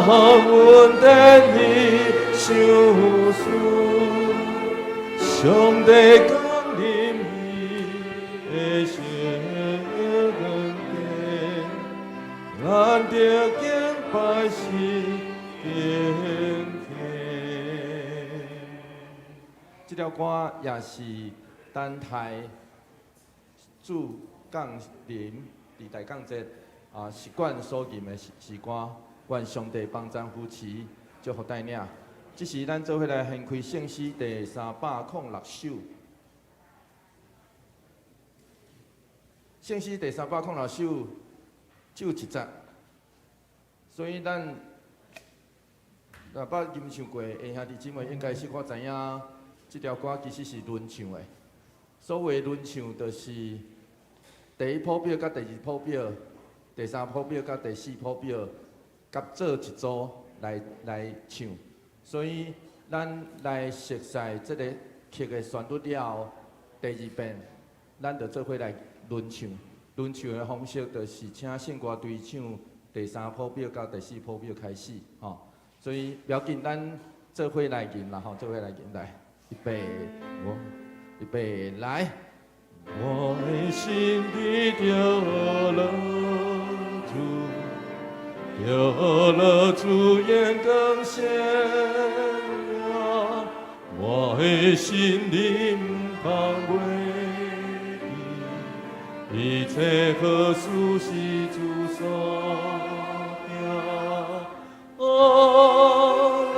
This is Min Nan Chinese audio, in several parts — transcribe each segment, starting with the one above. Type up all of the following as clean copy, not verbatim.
阮等你相思，上帝降臨伊的聖殿，咱著敬拜是敬虔。這條歌也是等待主降臨佇大降節啊，習慣所吟的詩歌，願上帝幫贊扶持，祝福帶領。這時咱做伙來掀開聖詩第306首，聖詩第三百空六首只有一節，所以咱若捌吟唱過的兄弟姊妹應該小可知影，這條歌其實是輪唱的。所謂輪唱，就是第一譜表佮第二譜表、第三譜表佮第四譜表，合做一組來唱。所以咱來熟悉這个曲的旋律了後，第二遍咱就做伙來輪唱。輪唱的方式就是請聖歌隊唱第三譜表到第四譜表開始，吼。所以不要緊，咱做伙來吟啦，吼，做伙來吟來，預備，我預備來。我的心得著樂主，著樂主眼光顯明，我的心靈毋通袂記，一切好事是主所行。阿樂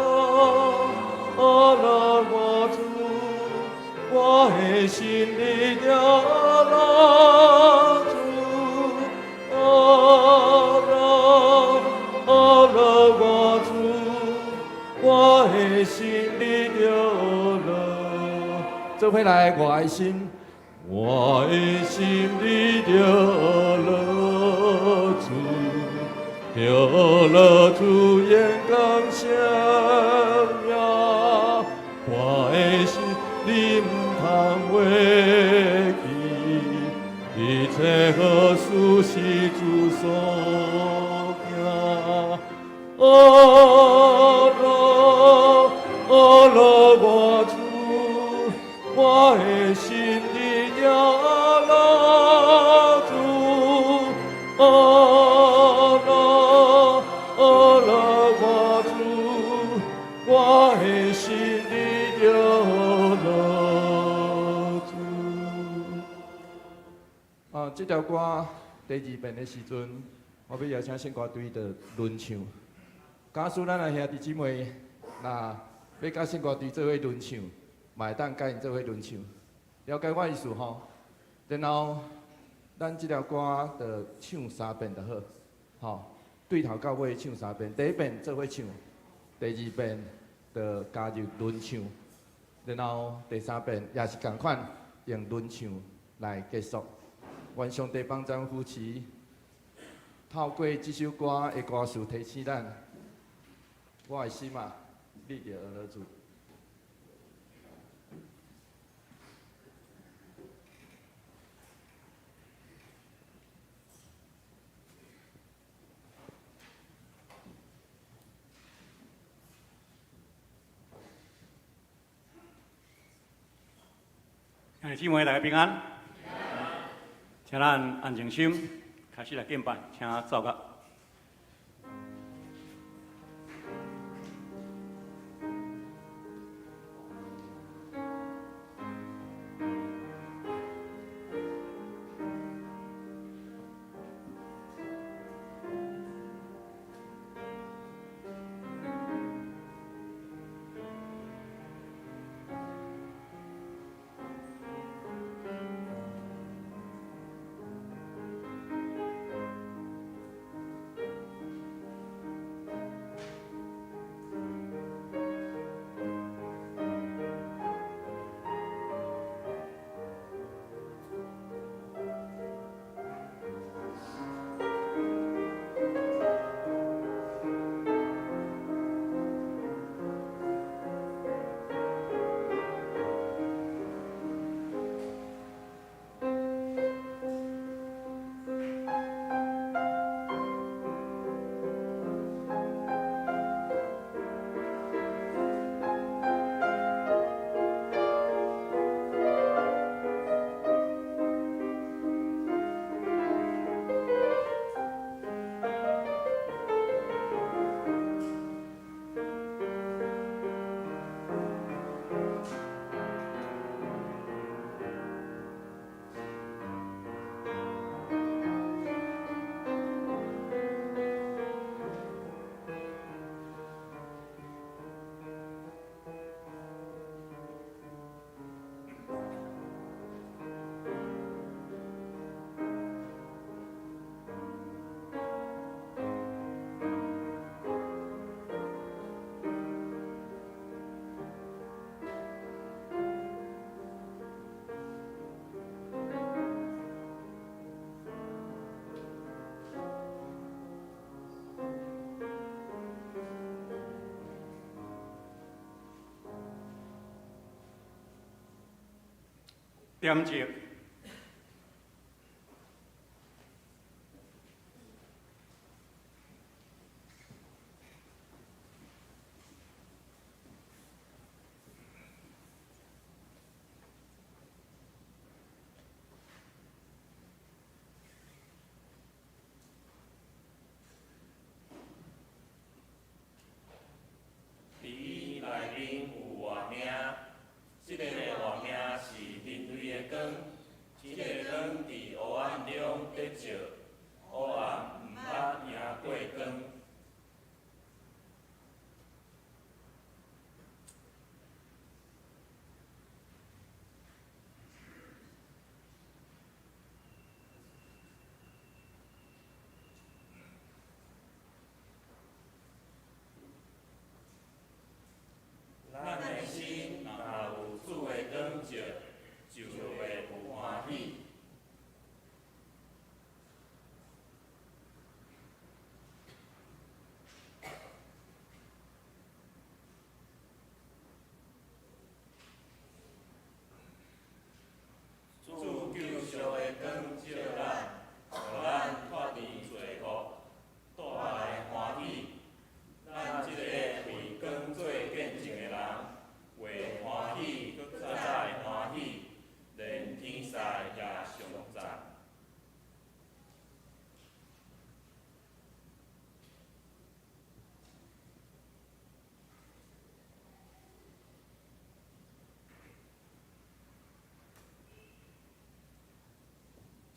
阿樂我主，我的心裡著樂主，阿樂阿樂我主，我的心裡著樂。做伙來，我的心，我的心裡著樂主，著樂主眼光顯明，我的心你毋通袂記，一切好事是主所行。阿樂阿樂我主，我的心裡著樂主，阿樂阿樂我主，我的心裡著樂主。啊，這條歌第二遍的時陣，我欲邀請聖歌隊的輪唱。假使咱的兄弟姊妹，若欲佮聖歌隊做伙輪唱，嘛會當佮𪜶做伙輪唱。了解我意思吼？然後，咱這條歌就唱三遍就好，吼，對頭到尾唱三遍。第一遍做伙唱，第二遍就加入輪唱，然後第三遍也是仝款用輪唱來結束。願上帝幫贊扶持，透過這首歌的歌詞提醒咱，我的心啊，你著學樂主。兄弟姊妹，大家平安。請咱安靜心，開始來敬拜，請奏樂。恬靜。佇伊內面有活命，這个活命是人類的光，這个光佇黑暗中咧照，黑暗毋捌贏過光。咱的心若有主的光照，就會有歡喜。主救贖的光照咱，予咱脫離罪惡，帶來歡喜。咱這个為光做見證的人，會歡喜，閣再歡喜，連天使也頌讚。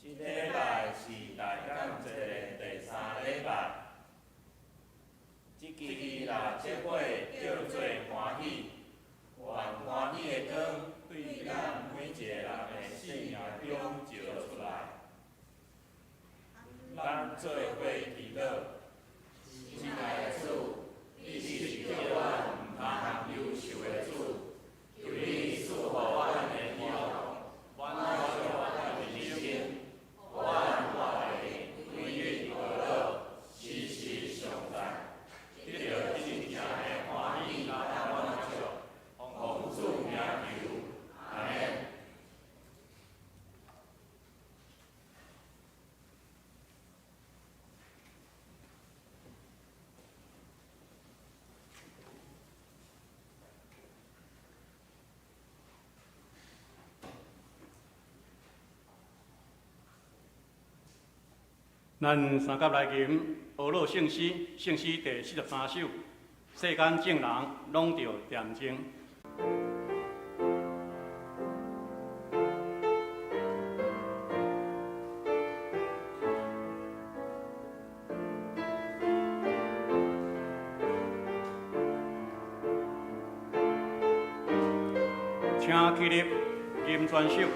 這禮拜是大感節的第三禮拜，這支六節火叫做歡喜，願歡喜的光對咱每一個人的生命中照出來。咱做伙祈禱，親愛的主，你是叫阮毋通憂愁的主，求你賜予阮的喜樂，滿足阮的心，予阮活得每日樂樂，時時頌讚，得著真正的歡喜佮滿足。奉主名求，阿們。咱三甲來吟呵咾聖詩，聖詩第43首，世間眾人攏著恬靜。請起立，吟全首。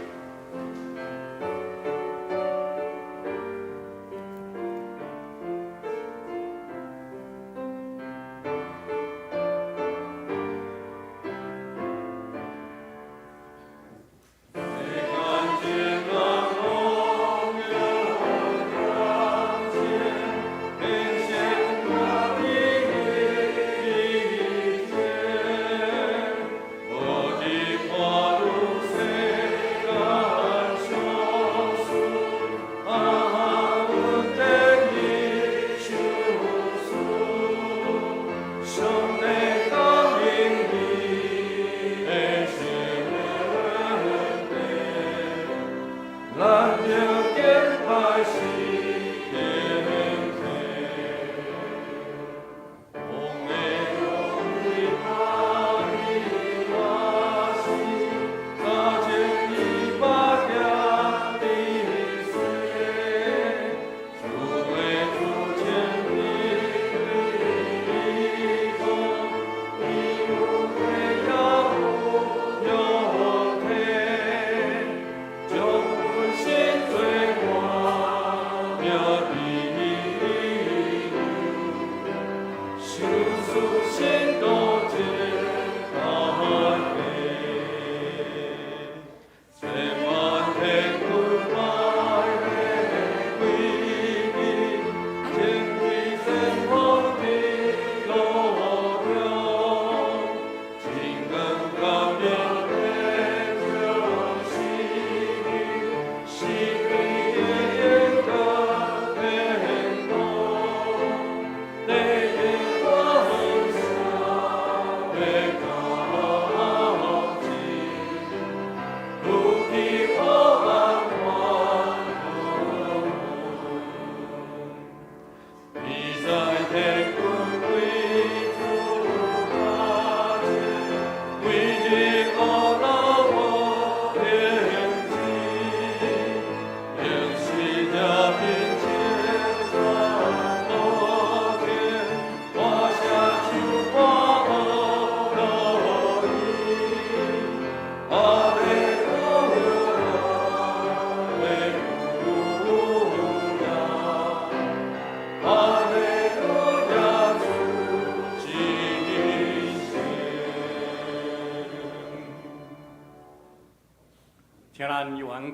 世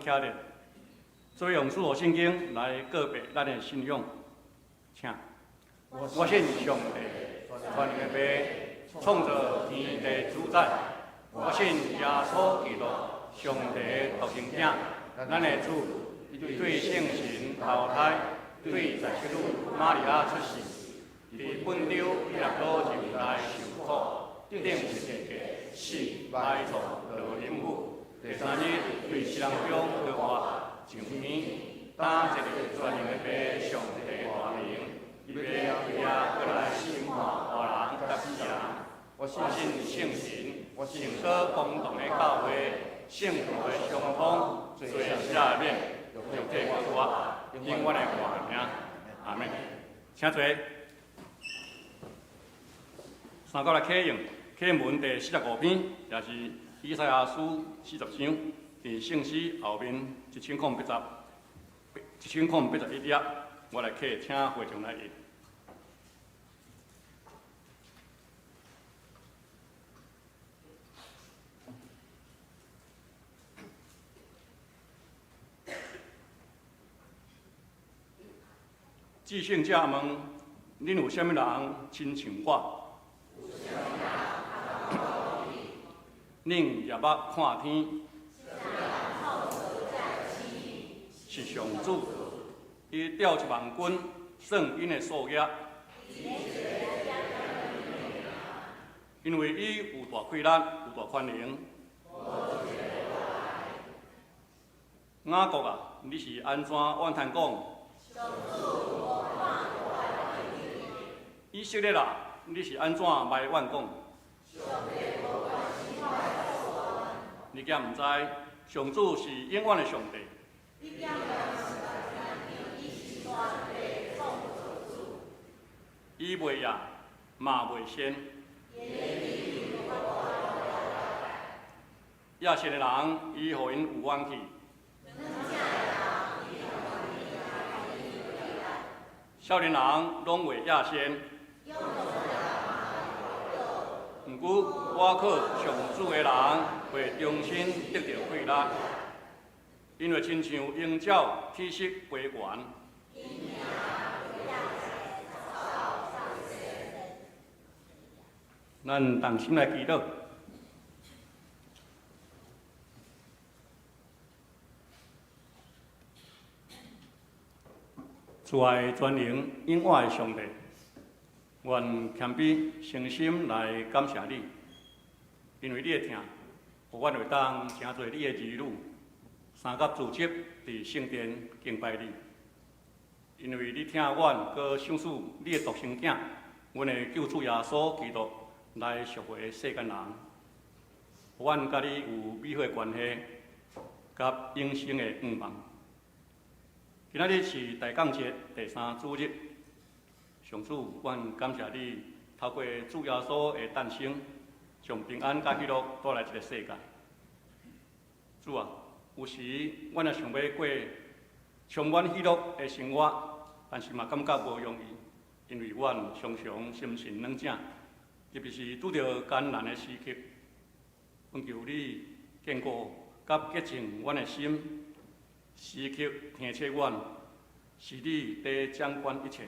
徛咧，做用使徒圣经来告白咱的信仰，请。我信上帝，全能的父，创造天地主宰。我信耶稣基督，上帝的独生子，咱的主，伊对圣神投胎，对十七女玛利亚出世，伫本丢彼拉多入来受苦，钉十字架，死埋葬，落阴府，第三日对死人中复活，上天，担坐伫全能的父上帝大能，伊欲归啊阁来审判活人佮死人。我信圣神，圣所公同的教会，圣徒的相通，罪赦免，肉体复活，永远的活命。阿门。请坐。三角来启用启文第四十五篇，也是以赛亚书40章，伫圣诗后面1081页，我来启，请会众来译。至圣者问：恁有啥物人亲像我？恁举目看天，是上主，伊调一万军，算𪜶的数额，因为伊有大气力，有大权能。雅各啊，你是按怎怨叹讲？以色列啊，你是按怎埋怨讲？你敢毋知上主是永远的上帝？伊袂夜，嘛袂仙。野心的人，伊予𪜶有勇气。少年人拢会野心。毋过，倚靠上主的人会重新得著气力，𪜶会亲像鹰鸟体适飞悬。咱同心来祈祷。慈爱全能永活的上帝，阮谦卑诚心来感谢你，因为你的疼，予阮会当成做你的儿女，三甲组织伫圣殿敬拜你。因为你疼阮，阁赏赐你的独生子，阮的救主耶稣基督来赎回世间人，予阮佮你有美好的关系，佮永生的愿望。今仔日是大降节第三主日，上主，阮感谢你透过主耶稣的诞生，将平安佮喜乐带来这个世界。主啊，有时阮也想欲过充满喜乐的生活，但是嘛感觉无容易，因为阮常常心神软正，特别是拄著艰难的时刻。恳求你坚固佮洁净阮的心。时刻提醒阮，是你伫掌管一切，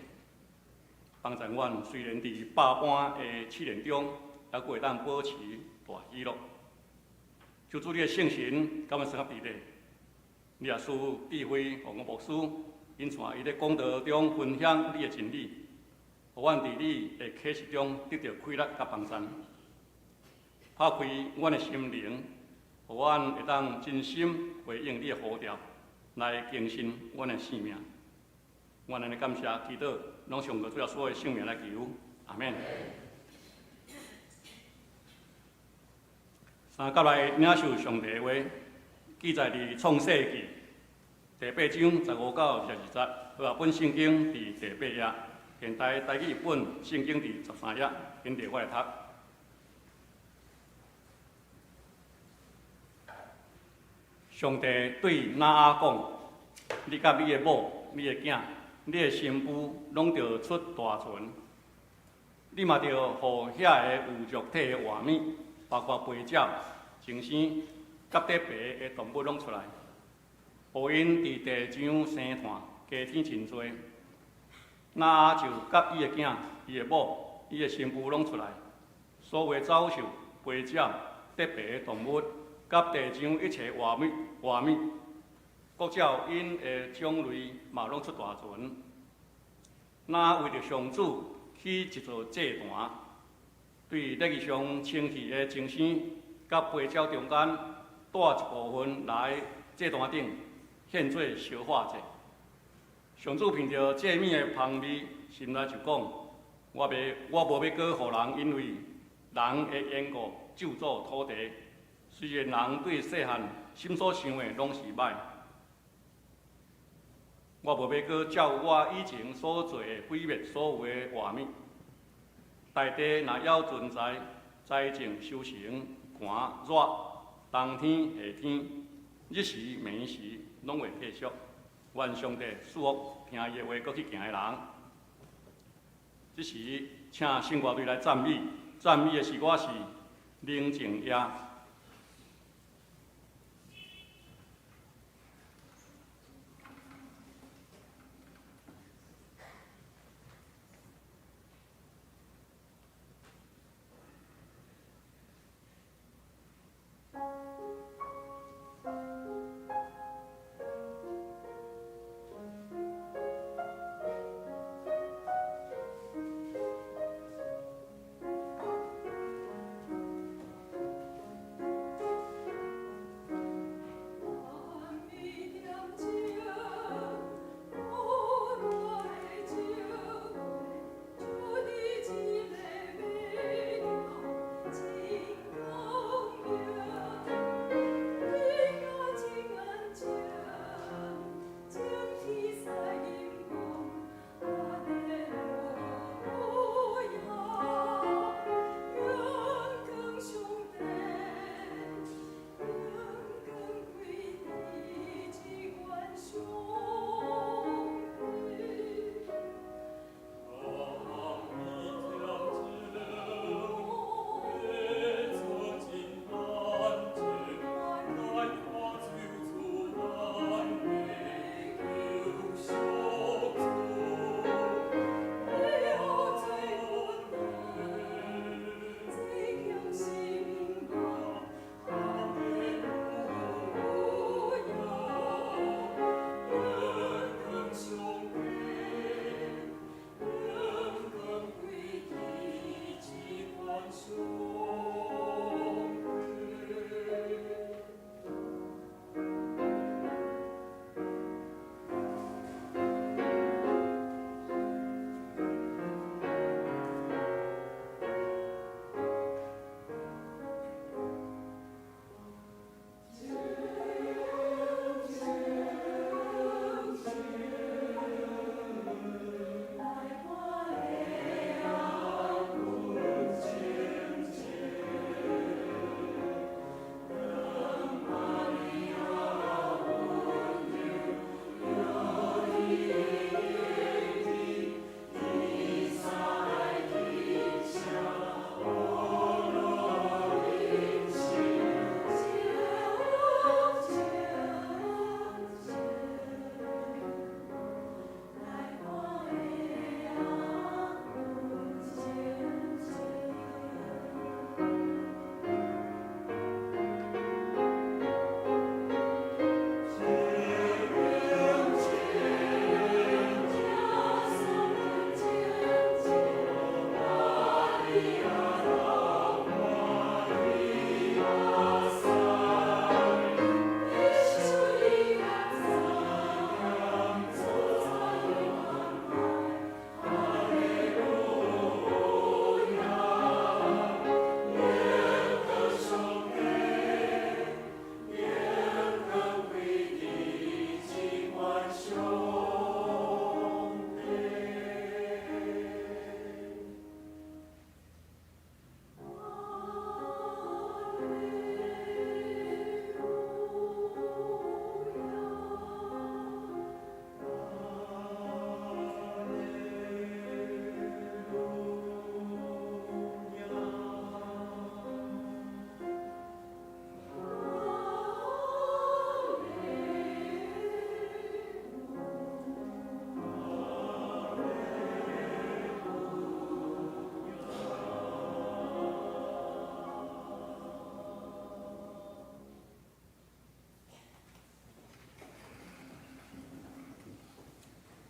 帮助阮虽然伫百般的试炼中，犹阁会当保持大喜乐。求主你的圣神佮阮相合伫咧，你也赐智慧予我牧师，引带伊咧讲道中分享你的真理，予阮伫你的启示中得著气力佮帮助，拍开阮的心灵，予阮会当真心回应你的呼召，来更新阮的生命。阮按呢感谢祈祷，拢奉主耶稣的圣名来求，阿免。三角来领受上帝的话，记载伫创世记第八章15到22节，和合本圣经伫第八页，现代台语本圣经伫13页，跟著我来读。上帝对挪亚讲：你佮你的某、你的囝、你的新妇，拢著出大船。你嘛著予遐个有肉体的活物，包括飞鸟、精生、佮底爬的动物拢出来。予𪜶佇地上生炭，加添真濟。挪亞就佮伊的囝、伊的某、伊的新婦攏出來，所有走獸、飛鳥、得爬的動物，佮地上一切活物、活物，各照𪜶的種類，嘛攏出大船。挪亞為著上主起一座祭壇，對禮儀上清氣的精星佮飛鳥中間，帶一部分來祭壇頂獻做燒化祭。上主聞著祭物的芳味，心內就講：我袂，我無欲閣予人因為人的緣故咒詛土地。雖然人對細漢心所想的攏是歹，我無欲閣照我以前所做的毀滅所有的活物。大地若猶存在，栽種收成，寒熱，冬天夏天，日時暝時，攏會退縮。願上帝賜福聽伊的話，閣去行的人。這時，請聖歌隊來讚美，讚美的詩歌是寧靜夜。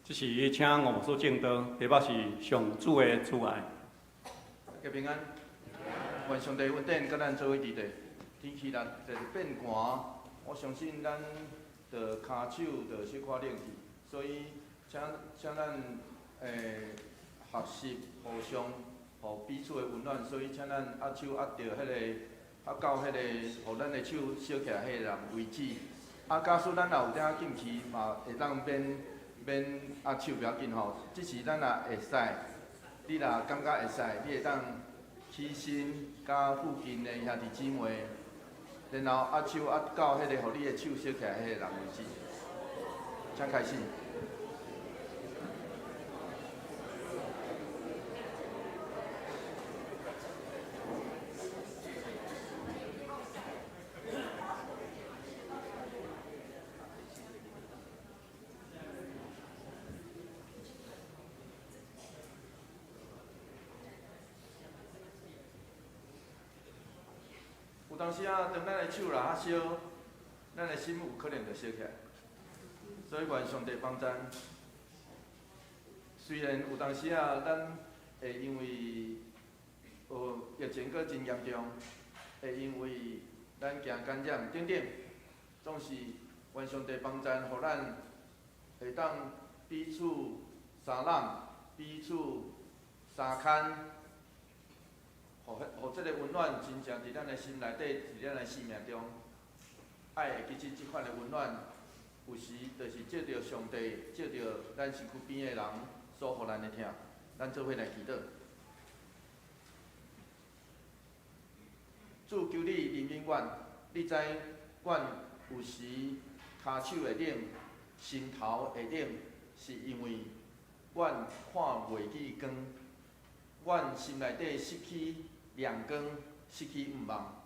這時請吳牧師證道，題目是上主的慈愛。大家平安，願上帝恩典佮咱做伙佇咧。天氣若就是變寒，我相信咱著跤手著小可冷去，所以請咱學習互相予彼此的溫暖，所以請咱握手握著彼個，握到彼個，予咱的手燒起來彼個人為止。啊，假使咱若有點仔禁忌，嘛會當免免握手，無要緊吼。只是咱若會使，你若感覺會使，你會當起身佮附近的兄弟姊妹，然後握手握到彼個予你的手燒起來彼個人為止。請開始。有當時啊，當咱的手若較燒，咱的心有可能就燒起來。所以願上帝幫贊。雖然有當時啊，咱會因為疫情閣真嚴重，會因為咱驚感染等等，總是願上帝幫贊，予咱會當彼此相攬，彼此相牽。予這個溫暖真正佇咱的心內底，佇咱的生命中，愛會記得這款的溫暖，有時就是藉著上帝，藉著咱身軀邊的人所予咱的疼，咱做伙來祈禱。主求你憐憫阮，你知阮有時跤手會冷，心頭會冷，是因為阮看袂見光，阮心內底失去亮光，失去盼望。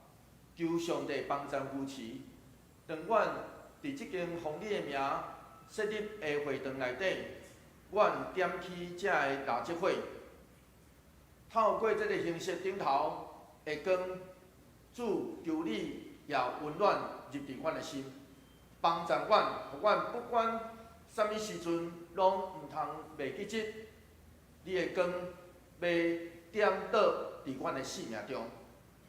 求上帝幫贊扶持，當阮佇這間奉你的名設立的會堂內底，阮點起這个蠟燭火，透過這個形式頂頭的光，主求你也溫暖入佇阮的心，幫助阮，予阮不管啥物時陣，攏毋通袂記得你的光欲點倒佇阮的生命中，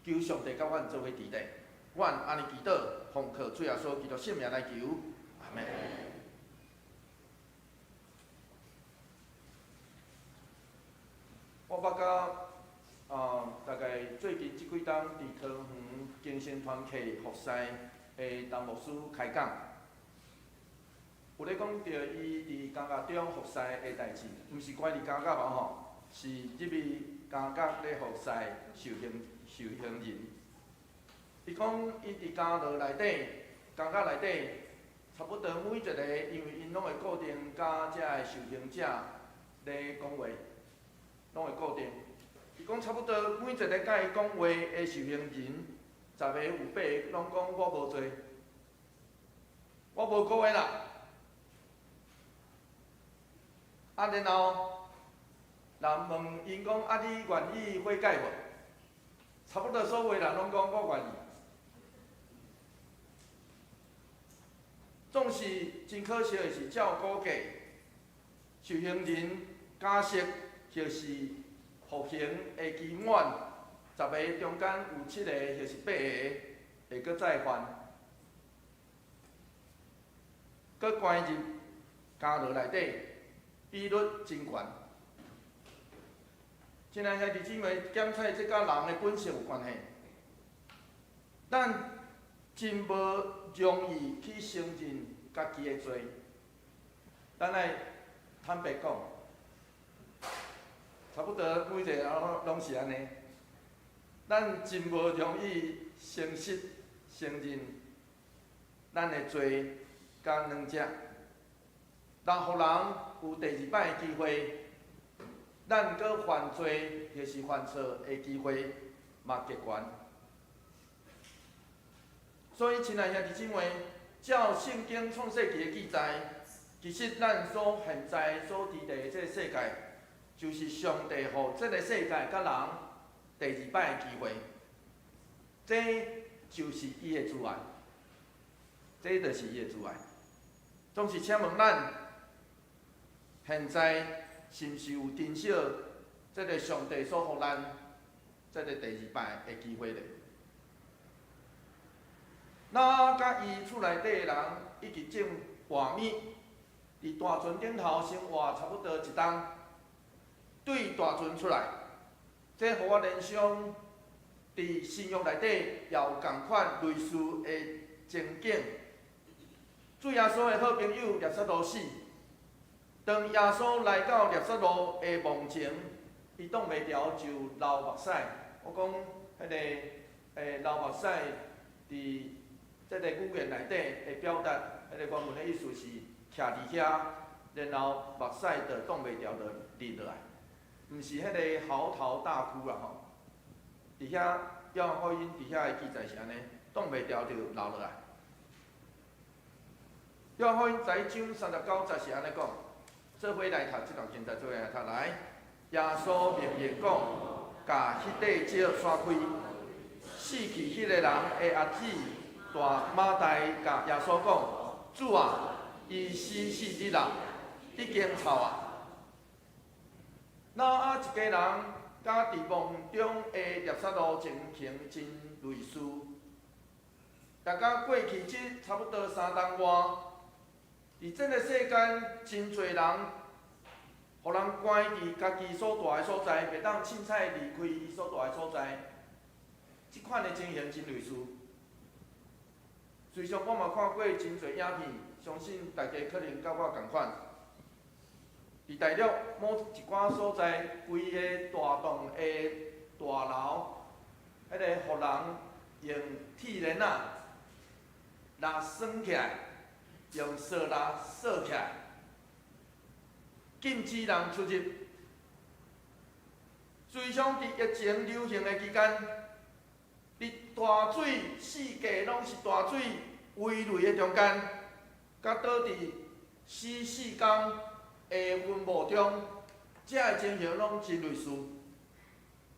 求上帝佮阮做伙佇咧，阮按呢祈禱，奉靠主耶穌基督聖名來求，阿們。我捌佮大概最近這幾冬佇桃園更新團契服侍的陳牧師開講，有咧講著伊佇監獄中服侍的代誌，毋是關佇監獄哦吼，是入去監獄咧服侍受刑人。伊講伊佇監牢內底，監獄內底，差不多每一个，因為𪜶攏會固定佮遮个受刑者咧講話，攏會固定。伊講差不多每一个佮伊講話的受刑人，10個有8個攏講我無罪，我無故意啦。啊，然後人問𪜶講啊，你願意悔改無？差不多所有人攏講我願意。總是真可惜的是，照估計，受刑人假釋或是服刑的期滿，10個中間有7個或是8個會閣再犯，閣關入監牢內底，比率真懸。親愛兄弟姊妹，檢採這佮人的本性有關係，咱真無容易去承認家己的罪。咱愛坦白講，差不多每一個人攏是按呢。咱真無容易誠實承認咱的罪佮軟弱。若予人有第二擺的機會，咱閣犯罪或是犯錯的機會嘛極懸。所以，親愛兄弟姊妹，照聖經創世記的記載，其實咱所現在所佇的這個世界，就是上帝予這個世界佮人第二擺的機會。這就是伊的慈愛，這就是伊的慈愛。總是請問咱，現在是毋是有珍惜這个上帝所予咱這个第二擺的機會咧？挪亞佮伊厝內底的人一直種活物，佇大船頂頭生活差不多一冬，對大船出來，這予我聯想佇新約內底也有仝款類似的情景。主耶穌的好朋友拉撒路死，當耶穌來到拉撒路的墓前，伊擋袂牢就流目屎。我講彼个流目屎佇這个語言內底會表達彼个原文的意思是徛佇遐，然後目屎就擋袂牢就流落來，毋是彼个嚎啕大哭啦吼。佇遐約翰福音佇遐的記載是按呢，擋袂牢就流落來。約翰福音11章39節是按呢講，做伙來讀這段經節，做伙來讀來。耶穌命令講，共彼塊石徙開。死去彼个人的阿姊大馬大共耶穌講：主啊，伊死四日啦，已經臭啊！挪亞一家人佮佇墓中的拉撒路情形真類似，大家過去這差不多三冬外，佇這个世間真濟人，予人關佇家己所蹛的所在，袂當凊彩離開伊所蹛的所在。這款的情形真類似。隨上我嘛看過真濟影片，相信大家可能佮我仝款。佇大陸某一寡所在，規个大棟的大樓，彼个予人用鐵鏈仔來鎖起來，用鎖來鎖起來，禁止人出入。隨上佇疫情流行的期間，佇大水四界攏是大水圍雷的中間，佮倒佇死四工的墳墓中，這个情形攏真類似。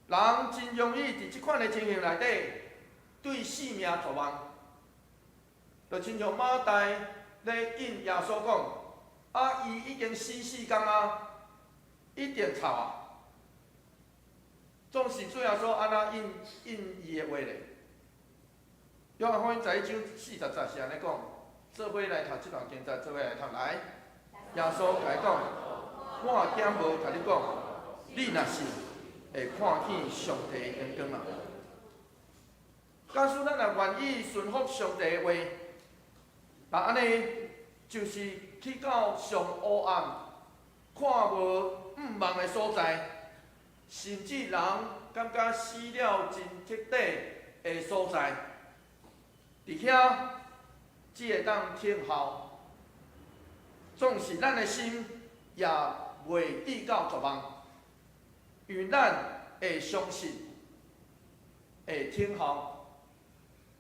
人真容易佇這款的情形內底，對性命絕望。就親像馬大咧應耶穌講：啊，伊已經死四工啊，一定臭啊！總是主耶穌按怎應應伊的話咧？約翰福音11章40節是按呢講，做伙來讀這段經節，做伙來讀來。耶穌共伊講：我敢無共你講，你若信，會看見上帝的榮光啊！假使咱若願意順服上帝的話，那按呢就是去到上黑暗、看無向望的所在，甚至人感覺死了真徹底的所在，佇遐只會當等候。總是咱的心也袂至到絕望，因為咱會相信，會等候。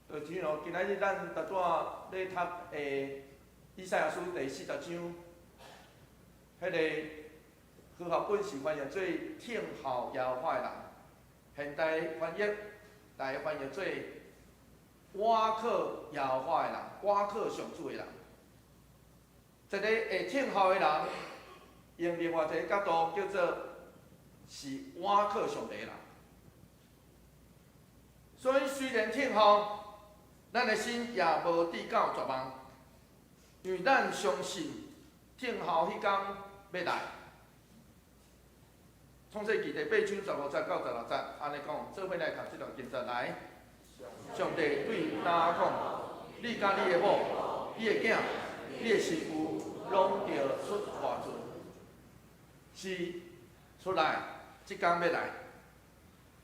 就像今仔日咱拄仔咧讀的以賽亞書第40章，彼个和合本是翻譯做等候耶和華的人，現代翻譯來翻譯做倚靠耶和華的人，倚靠上主的人。一個會等候的人，用另外一个角度叫做是倚靠上帝的人。所以雖然等候，咱的心也無至到絕望，因為咱相信等候彼工欲來。創世記第8章15節到16節，按呢講，做伙來讀這段經節來。上帝對挪亞講：你佮你的某、你的囝、你的媳婦，攏著出大船，是出來，這工欲來。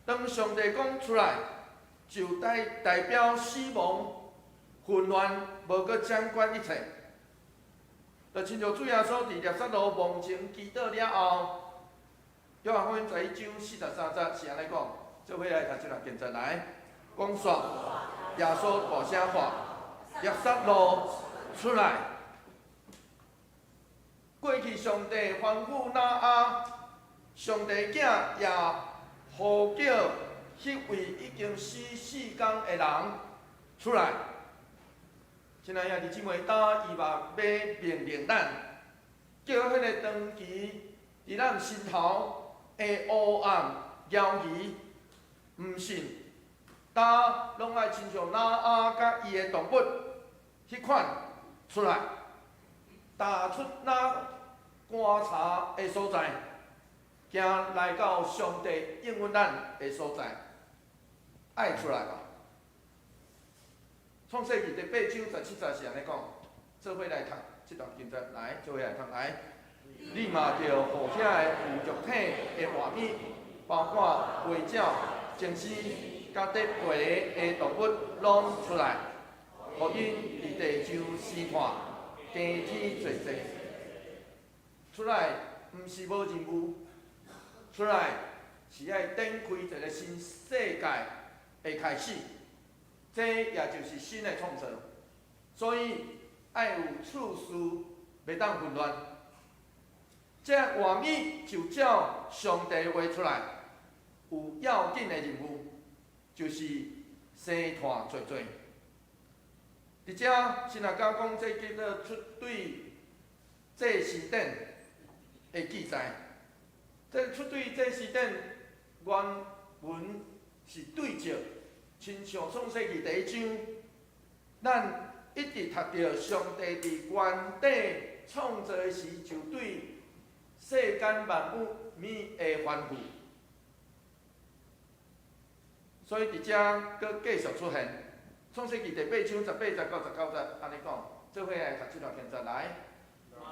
當上帝講出來，就代表死亡、混亂，無閣掌管一切。就親像主耶穌佇拉撒路墓前祈禱了後，約翰福音11章43節是按呢講，做伙來讀這段經節來。講煞，耶穌大聲喊：拉撒路出來！過去上帝吩咐挪亞，上帝囝也呼叫彼位已經死四工的人出來。親愛兄弟姊妹，今伊嘛欲命令咱，叫彼个長期佇咱心頭的黑暗、猶疑、毋信，焦攏愛親像挪亞佮伊的動物彼款出來，踏出那棺柴的所在，行來到上帝應允咱的所在，愛出來吧。創世記第八章十七節是按呢講，做伙來讀這段經節，來，做伙來讀來。你嘛著予遐个有肉體的活物，包括飛鳥、精獅、佮得爬的動物，攏出來，予𪜶佇地上生湠，加添濟濟。出來毋是無任務，出來是愛展開一个新世界的開始，這也就是新的創造。所以愛有次序，袂當混亂。這活物就照上帝話出來，有要緊的任務，就是生湠濟濟。佇遮，神學家講，這叫做出對祭司典的記載。這出對祭司典原文是對照，親像創世記第一章，咱一直讀著上帝佇原底創造的時，就對世間萬物的吩咐。所以佇遮閣繼續出現。創世記第八章十八節到十九節，按呢講，做伙來讀這段經節來。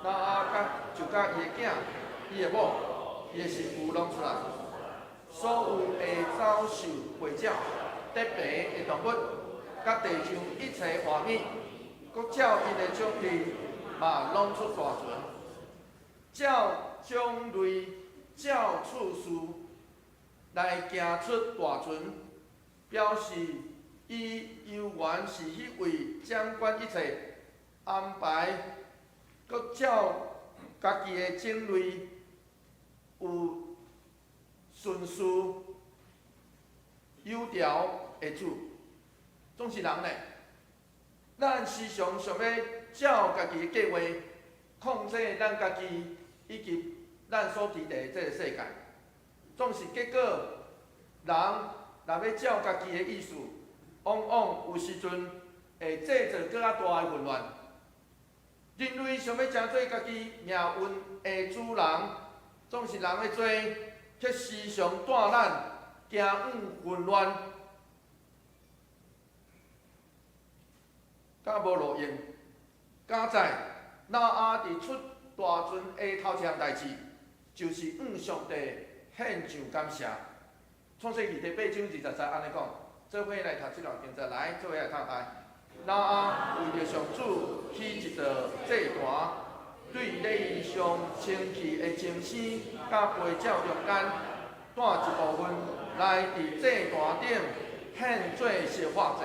挪亞佮就佮伊的囝、伊的某、伊的媳婦攏出來，所有的走獸、飛鳥、得爬的動物，佮地上一切活物，閣照𪜶的種類，嘛攏出大船。照種類、照次序來行出大船，表示伊猶原是彼位掌管一切、安排，閣照家己的種類有順序、有條的主。總是人呢，咱時常想欲照家己的計劃控制咱家己以及咱所佇的這个世界。總是結果，人若欲照家己的意思，往往有時陣會製造閣較大的混亂。人類想欲成做家己命運的主人，總是人的罪，卻時常帶咱行往混亂，佮無路用。佳哉，挪亞佇出大船的頭一項代誌，就是向上帝獻上感謝。創世記第八章二十節按呢講，做伙來讀這段經節來，做伙來讀來。挪亞為著上主起一座祭壇，對禮儀上清氣的精牲佮飛鳥中間，帶一部分來佇祭壇頂獻做燒化祭。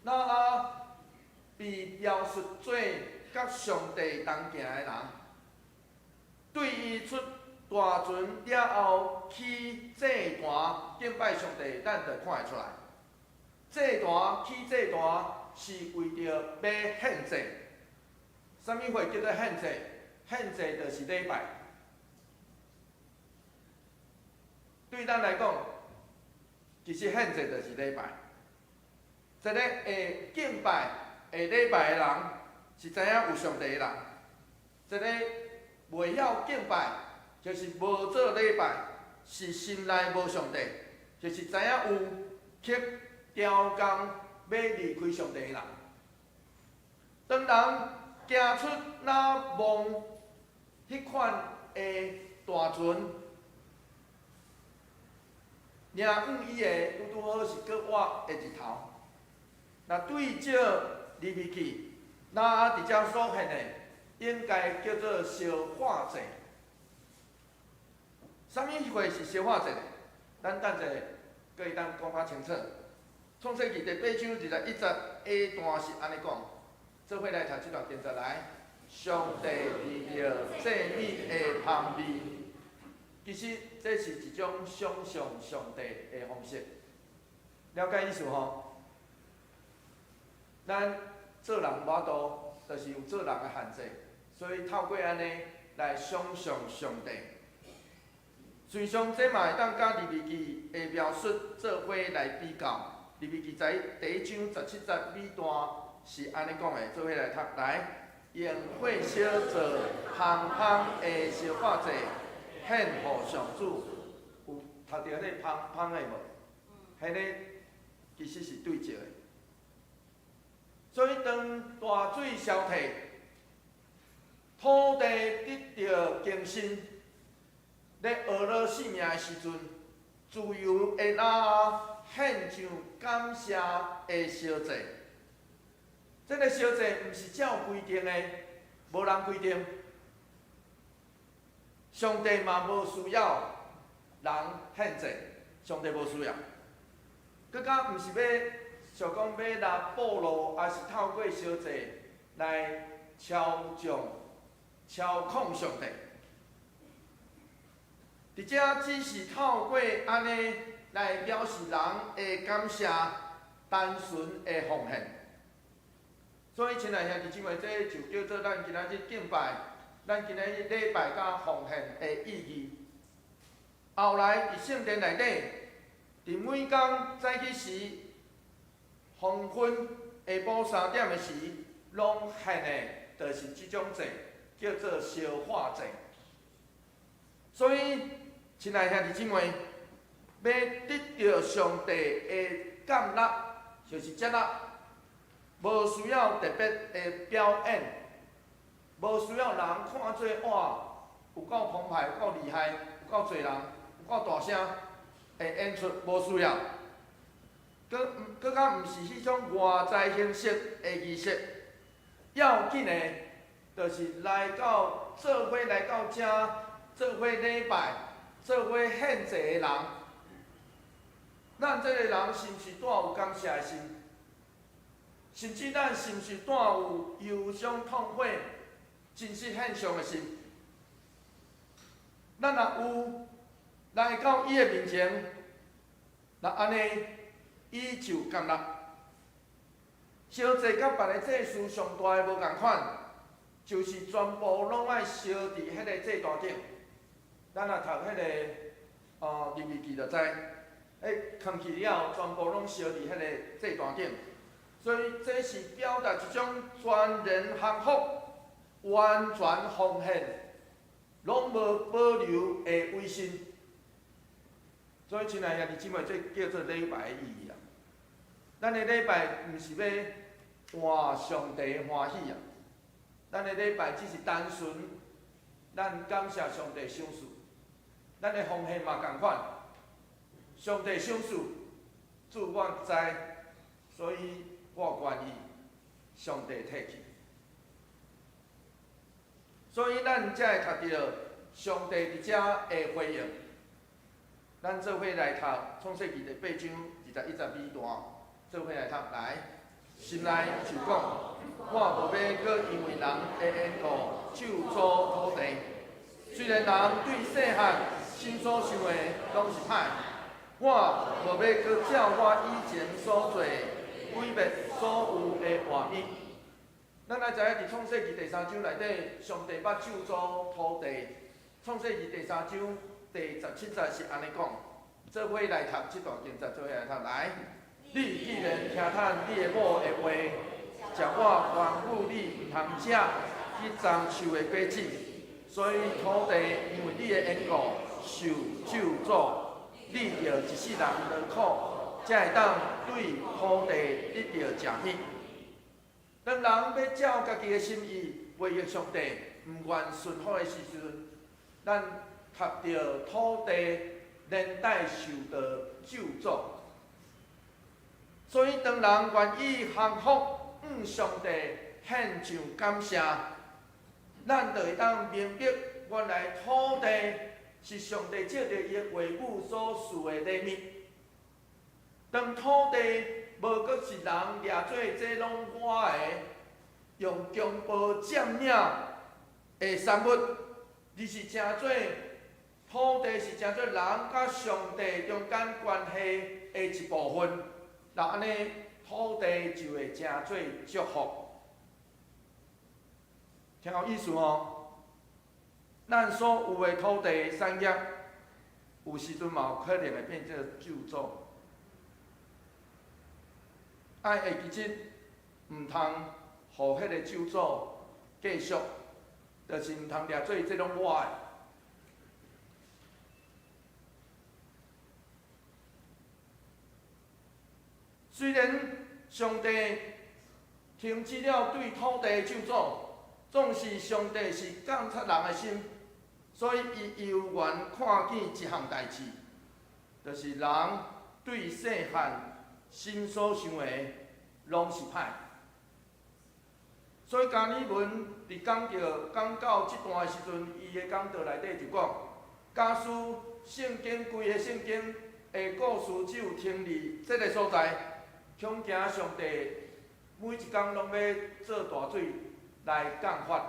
挪亞被描述做佮上帝同行的人，對伊出大船了後起祭壇敬拜上帝，咱就看會出來。祭壇起祭壇是為著欲獻祭。啥物貨叫做獻祭？獻祭就是禮拜。對咱來講，其實獻祭就是禮拜。一个會敬拜、會禮拜的人，是知影有上帝的人；一个袂曉敬拜，就是無做禮拜，是心內無上帝，就是知影有，卻刁工欲離開上帝的人。當人行出若望彼款的大船，迎向伊的拄拄好是閣倚的日頭。若對照利未記，挪亞佇遮所獻的，應該叫做燒化祭。啥物貨是燒化祭呢？咱等者閣會當講較清楚。創世記第八章二十一節下段是按呢講，做伙來讀這段經節來。上帝聞著祭物的香味，其實這是一種想像上帝的方式。了解意思吼？咱做人無法度，就是有做人的限制，所以透過按呢來想像上帝。隨上這嘛會當佮利未記的描述做伙來比較。利未記在第一章十七節尾段是按呢講的，做伙來讀來，用火燒做香香的燒化祭，獻予上主。有讀著彼个香香的無？彼个其實是對照的。所以當大水消退，土地得著更新，咧呵咾性命的時陣，自由的鳥獻上感謝的燒祭。這个燒祭毋是照規定的，無人規定，上帝嘛無需要人獻祭，上帝無需要。閣較毋是欲想講欲來暴露，抑是透過燒祭來操縱、操控上帝。佇遮只是透過按呢來表示人的感謝、單純的奉獻。所以，親愛兄弟姊妹，這就叫做咱今仔日敬拜、咱今仔日禮拜佮奉獻的意義。後來佇聖殿內底，佇每工早起時、黃昏、下晡3點的時，攏獻的，就是這種祭，叫做燒化祭。所以，親愛兄弟姊妹，欲得著上帝的感納，就是接納，無需要特別的表演，無需要人看做哇，有夠澎湃，有夠厲害，有夠濟人，有夠大聲的演出，無需要。閣閣較毋是彼種外在形式的儀式，要緊的，就是來到做伙來到遮，做伙禮拜、做伙獻祭的人，咱這个人是毋是帶有感謝的心？甚至咱是毋是帶有憂傷痛悔、真實獻上的心？咱若有來到伊的面前，若按呢，伊就感納。燒祭佮別个祭司上大的無仝款，就是全部攏愛燒佇彼个祭壇頂。咱若讀彼个利未記就知，彼囥去了，全部攏燒佇彼個祭壇頂。所以這是表達一種全然降服、完全奉獻、攏無保留的委身。所以，親愛兄弟姊妹，這叫做禮拜的意義啊！咱的禮拜毋是欲換上帝歡喜啊！咱的禮拜只是單純，咱感謝上帝賞賜，咱的奉獻嘛仝款，上帝賞賜，主我知，所以我願意上帝提去。所以咱才會讀著上帝佇遮的回應。咱做伙來讀創世記第八章21節尾段，做伙來讀來，心內就講：我無欲閣因為人的緣故咒詛土地。雖然人對細漢心所想的攏是歹，我無欲閣照我以前所做毀滅所有的活物。咱來知影佇創世記第三章內底，上帝捌咒詛土地。創世記第三章第17節是按呢講，做伙來讀這段經節，做伙來讀來。你既然聽趁你的某的話，食我吩咐你毋通食彼欉樹的果子，所以土地因為你的緣故受咒詛，你著一世人勞苦，才會當對土地得著食物。當人欲照家己的心意違逆上帝，毋願順服的時陣，咱讀著土地連帶受到咒詛。所以當人願意降服，向上帝獻上感謝，咱就會當明白，原來土地是上帝藉著伊的話語所賜的禮物。當土地無閣是人掠做這攏我的，用強暴佔領的產物，而是成做土地是成做人佮上帝中間關係的一部分。若按呢，土地就會成做祝福。聽有意思哦。咱所有的土地產業，有時陣嘛有可能會變做咒詛。愛會記得，毋通予彼個咒詛繼續，就是毋通掠做這攏我的。雖然上帝停止了對土地的咒詛，總是上帝是監察人的心，所以伊猶原看見一項代誌，就是人對細漢心所想的攏是歹。所以加爾文佇講到這段的時陣，伊的講道內底就講，假使聖經規个聖經的故事只有停佇這个所在，恐驚上帝每一工攏欲做大水來降罰。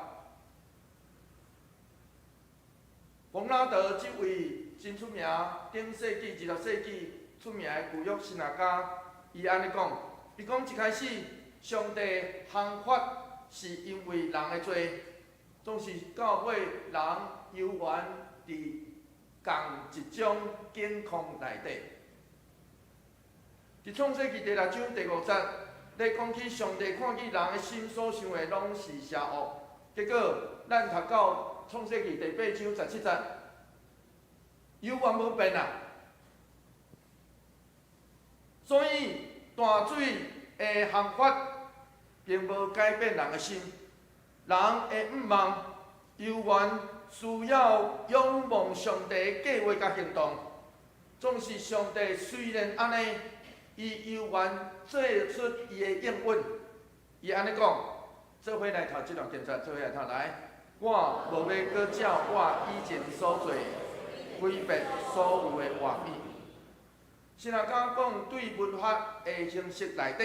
馮拉德這位真出名，頂世紀20世紀出名的舊約神學家，伊按呢講，伊講一開始上帝降罰是因為人的罪，總是到尾人猶原佇仝一種境況內底。佇創世記第六章第五節，咧講起上帝看見人的心所想的攏是邪惡，結果咱讀到創世記第八章17節，猶原無變啊。所以大水的降罰並無改變人的心，人的欲望猶原需要仰望上帝的計劃佮行動。總是上帝雖然按呢，伊猶原做出伊的應允。伊按呢講，做伙來讀這段經節，做伙來讀來。我無欲閣照我以前所做的，毀滅所有的活物。神學家講，對文法的形式內底，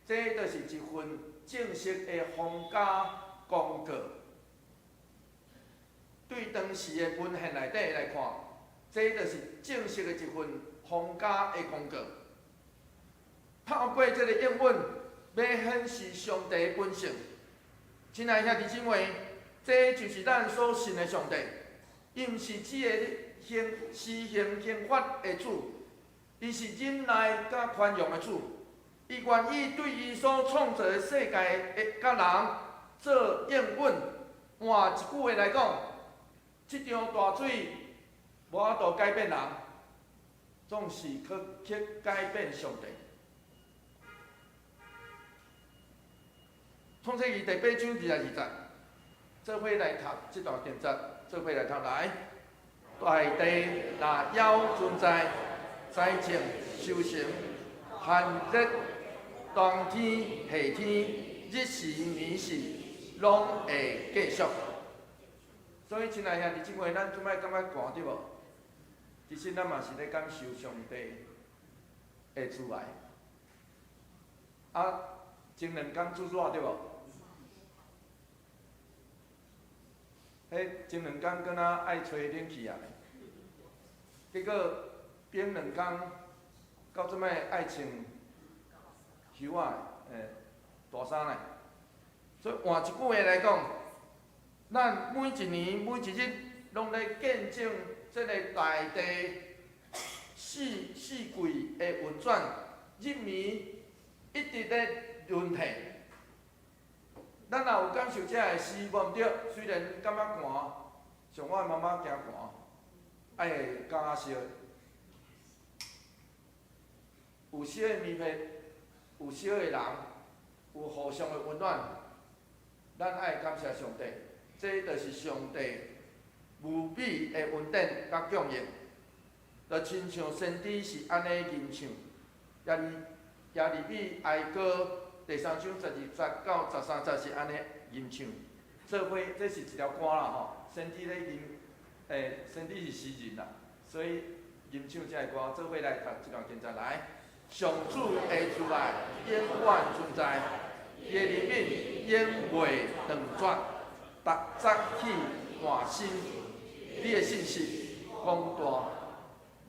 這就是一份正式的皇家公告。對當時的文獻內底來看，這就是正式的一份皇家的公告。透過這个應允，欲顯示上帝的本性。親愛兄弟姊妹，這就是咱所信的上帝，伊毋是只會行施行刑罰的主，伊是忍耐佮寬容的主。伊願意對伊所創造的世界的佮人做應允。換一句話來講，這場大水無法度改變人，總是去改變上帝。創世記第八章22節，做伙來讀這段經節，做伙來讀來。大地若猶存在，栽種、收成、寒熱、冬天、夏天、日時、年時，攏會繼續。所以，親愛兄弟姊妹，咱這擺感覺寒對無？其實咱嘛是咧感受上帝的慈愛。啊，前兩工煮熱對無？彼前兩工敢若愛吹冷氣啊，結果冰兩工，到這擺愛穿袖仔大衫咧。所以換一句話來講，咱每一年每一日，攏咧見證這个大地四季的運轉，日暝一直咧輪替。咱若有感受這个事，無毋對。雖然感覺寒，像我的媽媽驚寒，愛會加燒。有燒的棉被，有燒的人，有互相的溫暖，咱愛感謝上帝，這就是上帝無比的恩典佮供應。就親像先知是按呢吟唱，耶利米哀歌第三章12節到13節是按呢吟唱。做伙，這是一條歌啦吼。先知咧吟，先知是詩人啦，所以吟唱這个歌，做伙來讀這段經節來。上主的慈愛永遠存在，伊的憐憫永袂斷絕。逐早起換新，你的信實廣大。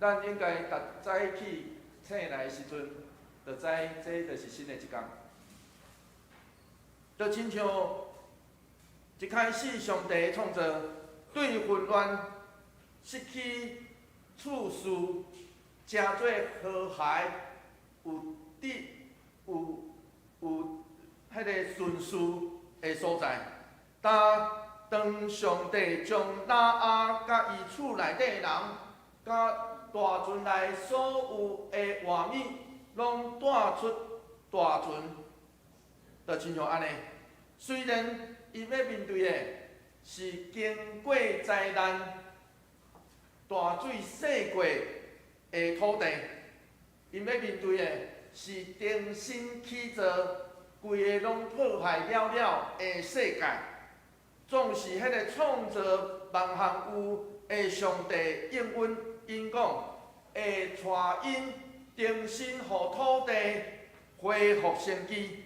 咱應該逐早起醒來的時陣，就知這就是新的一工。就親像這一開始上帝創造，對混亂失去秩序，成做和諧有秩有有彼個順序的所在。但當上帝將挪亞佮伊厝內底人，佮大船內所有的活物，攏帶出大船，就親像按呢。雖然伊欲面對的是經過災難、大水洗過的土地，𪜶欲面對的是重新起造、規个攏破壞了了的世界。總是彼個創造萬項有的上帝應允𪜶講，會帶𪜶重新予土地恢復生機。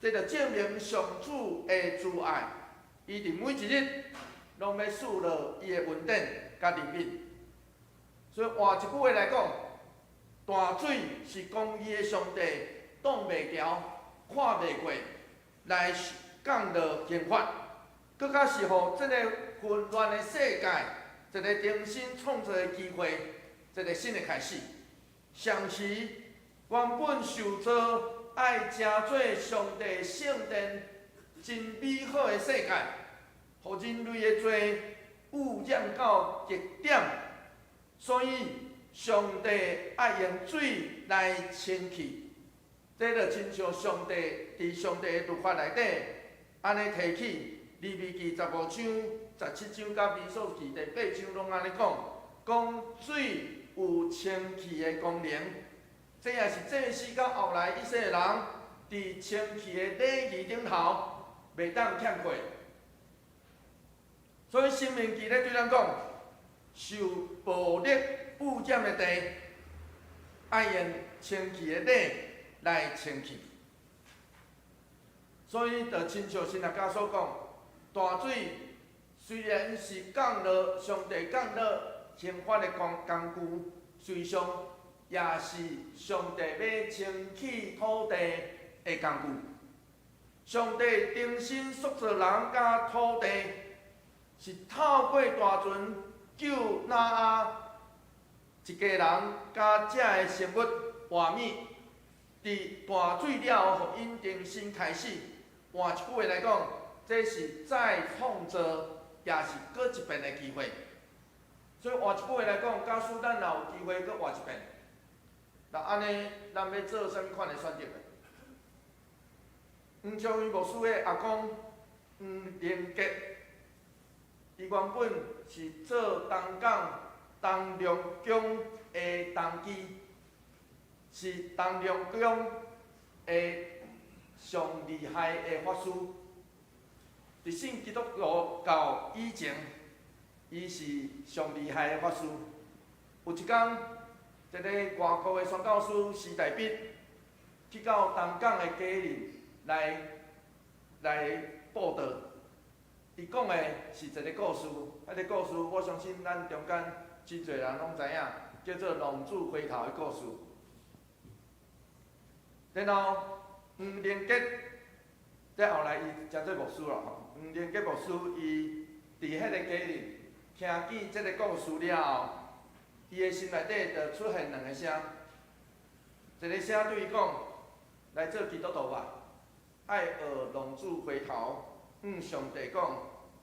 這就證明上主的慈愛，伊佇每一日攏欲賜落伊的恩典佮憐憫。所以換一句話來講，大水是公義的上帝擋袂牢、看袂過來降落刑罰，閣較是予這个混亂的世界一个重新創造的機會，一个新的開始。同時，原本受造愛成做上帝聖殿真美好的世界，予人類的罪污染到極點，所以上帝愛用水來清去。這就親像上帝佇上帝的律法內底，按呢提起，利未記15章、17章佮民數記第八章攏按呢講，講水有清氣的功能。這也是祭司到後來以色列人佇清氣的禮儀頂頭袂當欠缺。所以申命記咧對咱講，受暴力污染的地，愛用清氣的禮來清氣。所以，就親像神學家所講，大水雖然是降落上帝降落刑罰的工具，實際上也是上帝欲清氣土地的工具。上帝重新塑造人佮土地，是透過大船救挪亞一家人佮遮的生物活物，佇大水了後，予𪜶重新開始。換一句話來講，這是再創造，也是閣一遍的機會。所以換一句話來講，假使咱若有機會閣活一遍，那按呢，咱欲做啥物款的選擇？黃長榮牧師的阿公黃連杰，伊原本是做東港東龍宮的童乩，是東龍宮的上厲害的法師。佇信基督教以前，伊是上厲害的法師。有一工，一个外國的宣教師時代必去到東港的家裡來布道。伊講的是一个故事，彼个故事我相信咱中間真濟人攏知影，叫做浪子回頭的故事。然後黃連杰，再後來伊成做牧師咯吼。黃連杰牧師伊佇彼個家裡聽見這个故事了後，伊的心內底就出現兩个聲，一个聲對伊講：來做基督徒吧，愛學浪子回頭，向上帝講：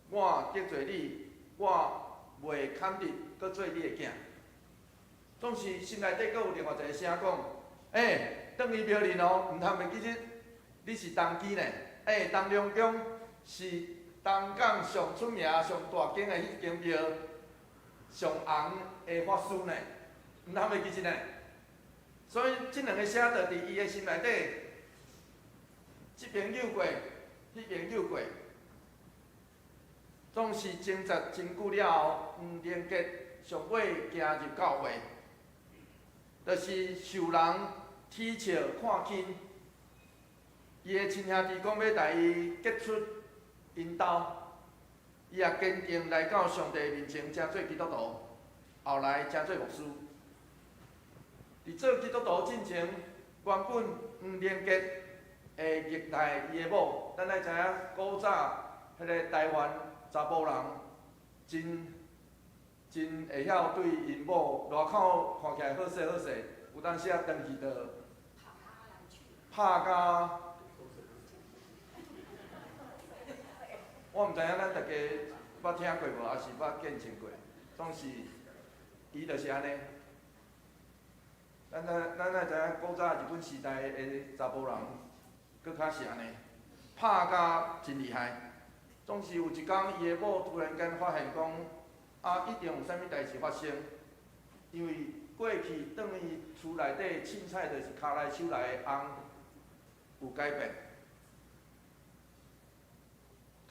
我得罪你，我袂堪得閣做你的囝。總是心內底閣有另外一个聲講：欸，轉去廟裡哦，毋通袂記得你是童乩呢。欸，東龍宮是東港上出名、上大間的彼間廟，上紅的法師呢，毋通袂記得呢。所以這兩个聲就佇伊的心內底，這邊扭過，彼邊扭過，總是掙扎真久了後，黃連杰上尾行入教會，就是受人恥笑看輕。伊的親兄弟講欲共伊趕出𪜶兜，伊也堅定來到上帝面前，成做基督徒，後來成做牧師。佇做基督徒進前，原本黃連杰會虐待伊的某，咱愛知影古早彼彼个台灣查埔人真真會曉對𪜶某外口看起來好勢好勢，有當時啊轉去就拍甲，我毋知影咱大家捌聽過無，抑是捌見證過，總是伊就是按呢。咱咱愛知影古早日本時代的查埔人，閣較是按呢，拍甲真厲害。總是有一工，伊的某突然間發現講，啊，一定有啥物代誌發生，因為過去轉去厝內底凊彩就是跤來手來的翁有改變，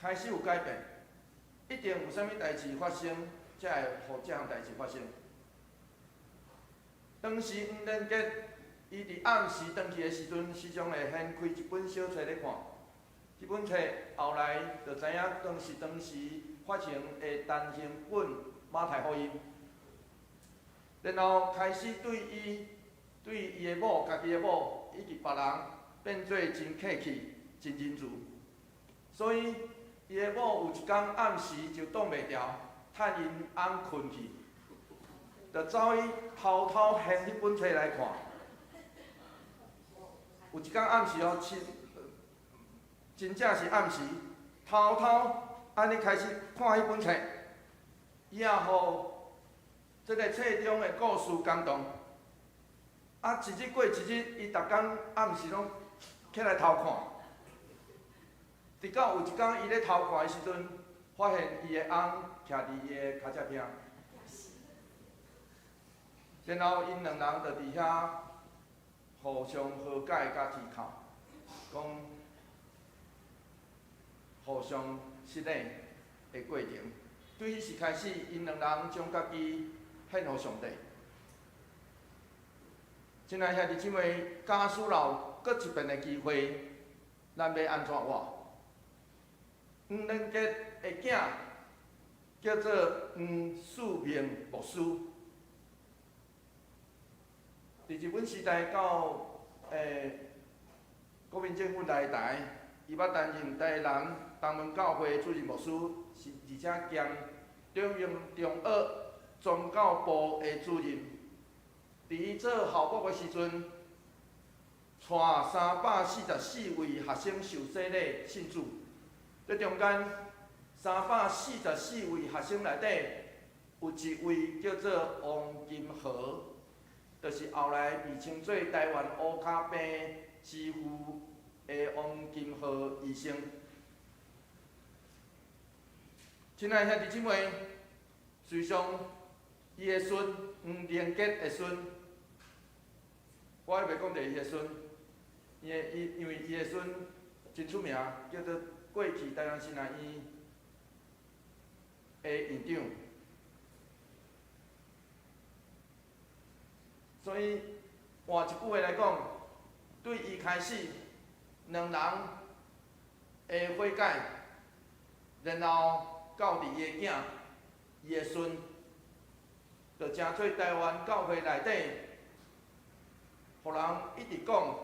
開始有改變，一定有啥物代誌發生，才會予這項代誌發生。當時黃連杰伊佇暗時轉去的時陣，時常會掀開一本小冊咧看。這本冊後來就知影，當時發行的單行本《馬太福音》，然後開始對伊的某、家己的某以及別人變做真客氣、真仁慈。所以伊的某有一工暗時就擋袂牢，趁𪜶翁睏去，就走去偷偷掀彼本冊來看。有一工暗時哦，真正是暗時，偷偷按呢開始看彼本冊，伊也予這个冊中的故事感動。啊，一日過一日，伊逐工暗時攏起來偷看。直到有一工，伊咧偷看的時陣，發現伊的翁徛佇伊的跤脊邊，然後𪜶兩人就佇遐互相和解佮提靠，講互相失禮的過程。對彼時開始，𪜶兩人將家己獻予上帝。親愛兄弟姊妹，假使有閣一遍的機會，咱欲按怎活？黃連杰的囝叫做黃世明牧師。佇日本時代到國民政府來台，伊捌擔任台南東門教會主任牧師，是而且兼中央中學宗教部的主任。佇伊做校牧的時陣，帶344位學生受洗禮信主。這中間344位學生內底，有一位叫做王金河，就是後來被稱做台灣烏跤病之父的王金河醫生。親愛兄弟姊妹，隨上伊的孫黃連杰的孫，我還袂講著伊的孫，伊的伊因為伊的孫真出名，叫做過去台南神學院的院長。所以換一句話來講，對伊開始，兩人的悔改，然後到佇伊的囝、伊的孫，就成做台灣教會內底，予人一直講，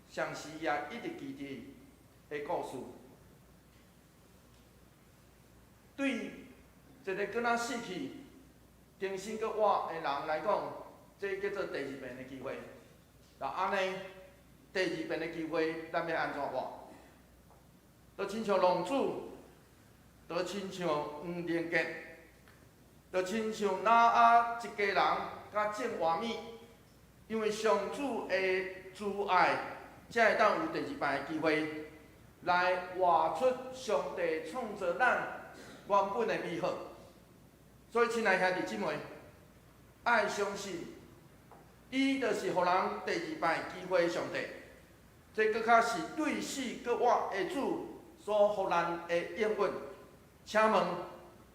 上時也一直記得的故事。對一个閣若死去、重新閣活的人來講，這叫做第二遍的機會。若按呢，第二遍的機會，咱欲按怎活？就親像浪子，就親像黃連杰，就親像挪亞一家人佮種活物，因為上主的慈愛，才會當有第二擺的機會，來活出上帝創造咱原本的美好。所以，親愛兄弟姊妹，愛相信，伊就是予人第二擺機會的上帝。這閣較是對死閣活的主所予咱的應允。請問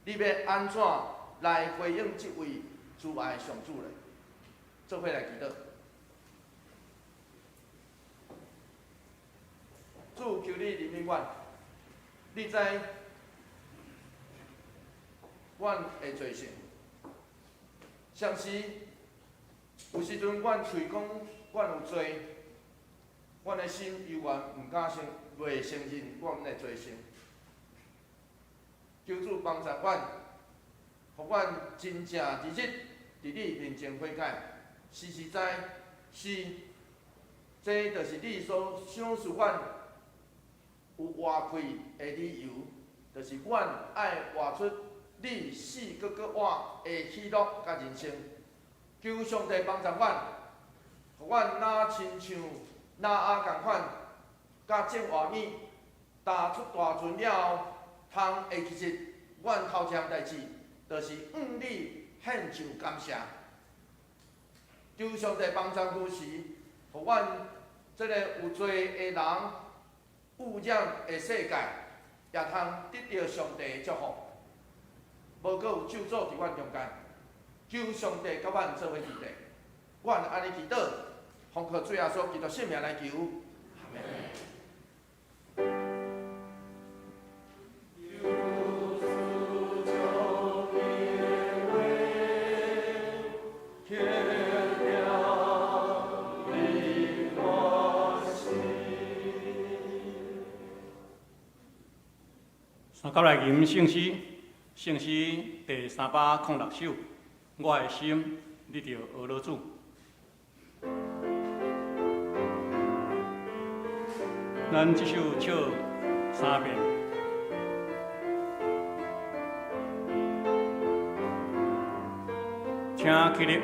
你欲按怎來回應這位慈愛上主呢？做伙來祈禱。主，求你憐憫阮，你知阮的罪性。常時有時陣，阮喙講阮有罪，阮的心猶原毋敢承，袂承認阮的罪性。求主幫助阮，予阮真正日日佇你面前悔改，時時知是，這就是你所賞賜阮有活氣的理由，就是阮愛活出你死閣閣活的喜樂佮人生。求上帝幫助阮，予阮若親像挪亞仝款，佮種活物，踏出大船了後，通會記得阮頭一項代誌，就是向你獻上感謝。求上帝幫助扶持，予阮這個有罪的人、污染的世界，也通得著上帝的祝福。無閣有咒詛佇阮中間，求上帝佮阮做伙佇咧。阮按呢祈禱，奉靠主耶穌基督聖名來求。阿們。三甲來吟聖詩，聖詩第306首，我的心，你著呵咾主。咱這首唱三遍。請起立。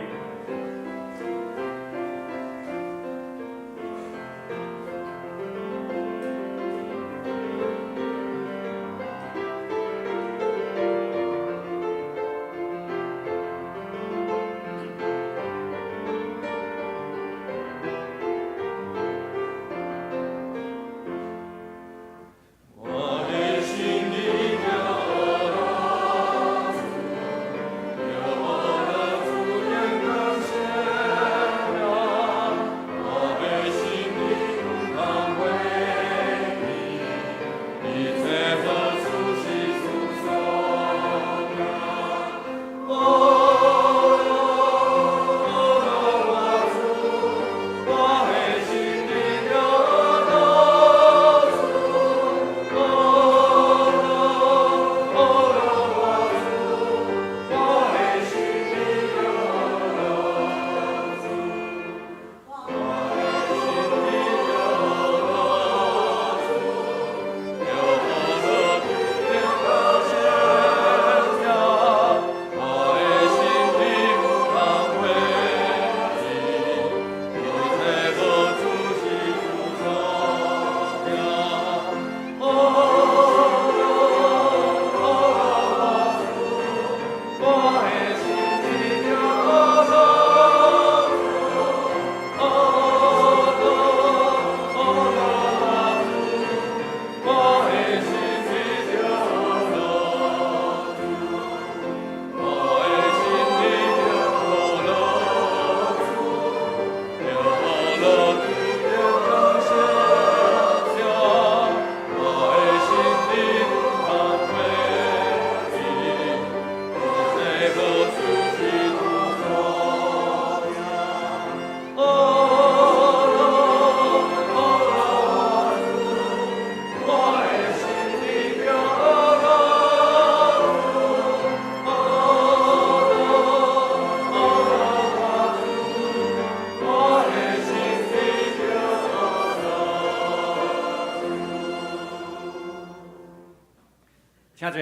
請坐，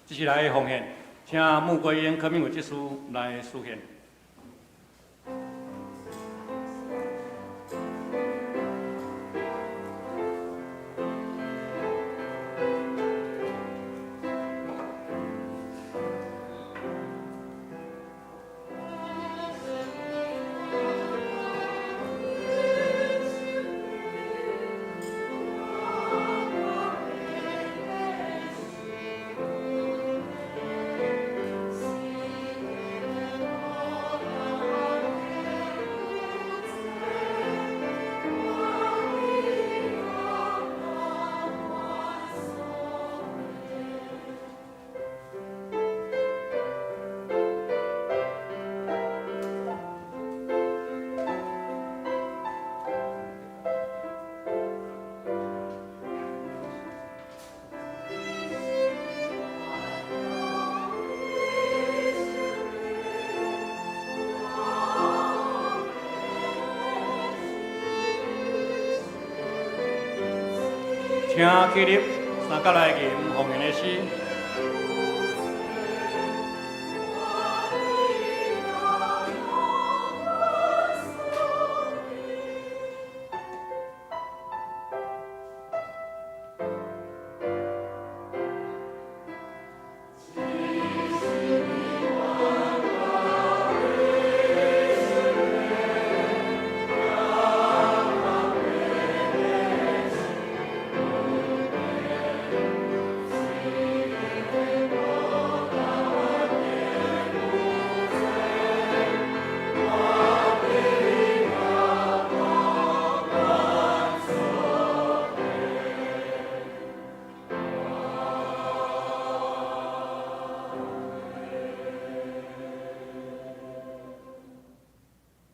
這是來奉獻，請穆桂英、柯明偉執事來司獻。請起立，三角來吟奉獻的詩。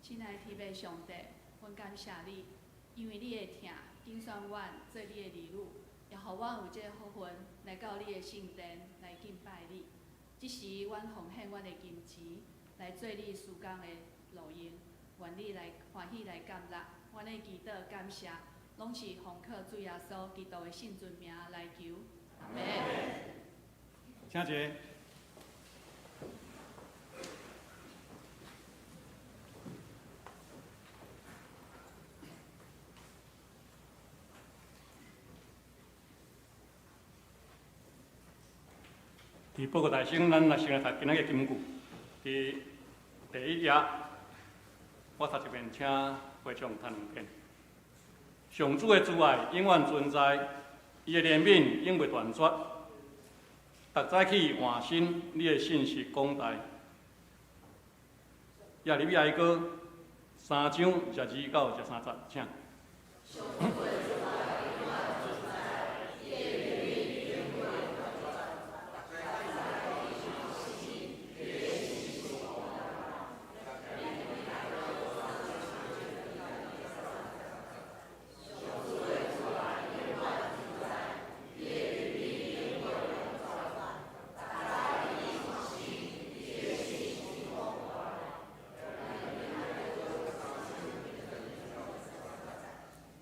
親愛的天父上帝，阮感謝你，因為你的疼，揀選阮做你的兒女，也予阮有這个福分來到你的聖殿來敬拜你。這時，阮奉獻阮的金錢來做你事工的路用，願你來歡喜來接納，阮的祈禱感謝，攏是奉靠主耶穌基督的聖尊名來求。阿們。請坐。佇報告大聲，咱來先來讀今仔日金句。佇第一頁，我讀一遍，請會眾讀兩遍。上主的慈愛永遠存在，伊的憐憫永袂斷絕。逐早起換新，你的信實廣大。耶利米哀歌3章22到23節，請。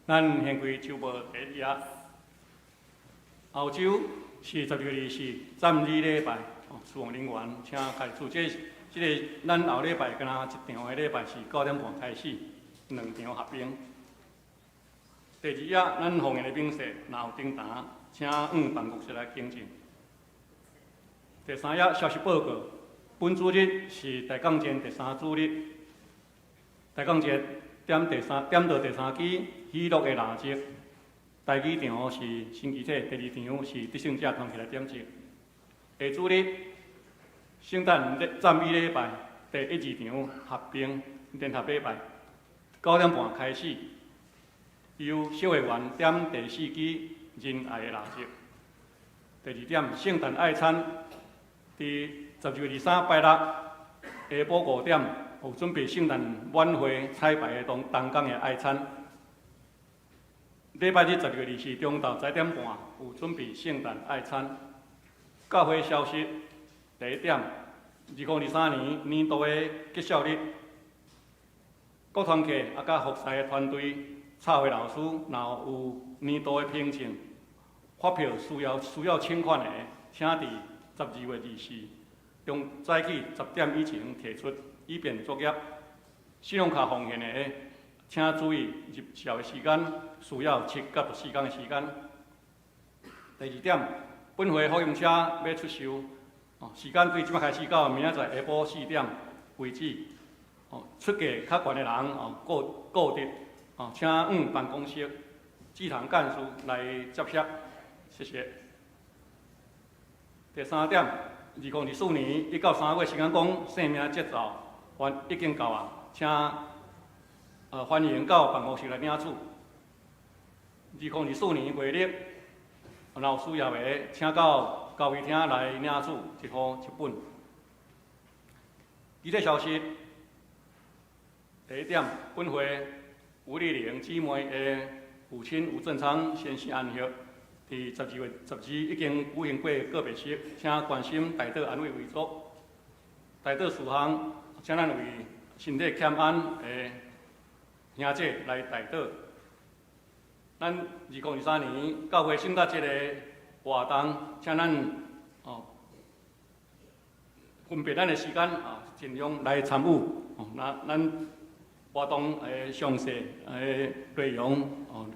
咱掀開週報第一頁，後週是12月24讚美禮拜，事奉人員請家己注意，這個咱後禮拜敢若一場的禮拜是9點半開始，兩場合併。第二頁，咱奉獻的明細若有登單，請往辦公室來更正。第三頁消息報告，本主日是大鋼節第三主日，大鋼節點第三點到第三支喜樂的蠟燭。第二場是星期天，第二場是得勝者團起來點燭。下主日聖誕讚美禮拜第一、二場合併聯合禮拜，9點半開始，由小會員點第四支仁愛的蠟燭。第二點，聖誕愛餐，佇12月23拜六下晡5點，有準備聖誕晚會彩排的當當工的愛餐。禮拜日12月24中晝11點半有準備聖誕愛餐。教會消息，第一點，2023年年度的績效日，各團契啊，佮服侍的團隊、插會老師，若有年度的憑證、發票需要請款的，請佇12月24中早起10點以前提出，以便作業。信用卡奉獻的，請注意入帳的時間需要7到14天的時間。第二點，本會福音車欲出售，時間對這擺開始到明仔載下晡4點為止。出價較懸的人購購得，請往辦公室志堂幹事來接洽，謝謝。第三點，2024年1到3月時間講生命節奏，歡已經到啊，請歡迎到辦公室來領取。2024年月曆，若有需要的，請到交誼廳來領取一戶一本。其他消息，第一點，本會吳麗玲姊妹的父親吳正昌先生安息，佇12月12已經舉行過告別式，請關心代禱安慰遺族。代禱事項，請咱為身體欠安的兄姐來代禱。咱2023年教會聖誕節的活動，請咱分別咱的時間啊，盡量來參與。那咱活動的詳細的內容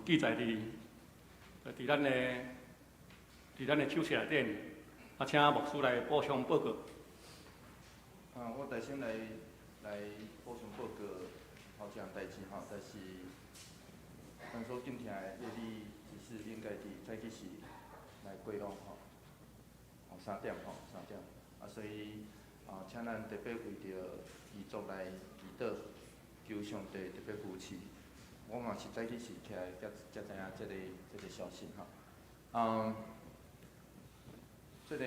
記載佇咱的手冊內底。啊，請牧師來補充報告。啊，我代先來補充報告頭一項代誌吼，但是咱所敬聽的禮禮其實應該佇早起時來過攏吼，3點吼，三點。啊，所以啊，請咱特別為著遺族來祈禱，求上帝特別扶持。我嘛是早起時起來才知影這個消息吼。這個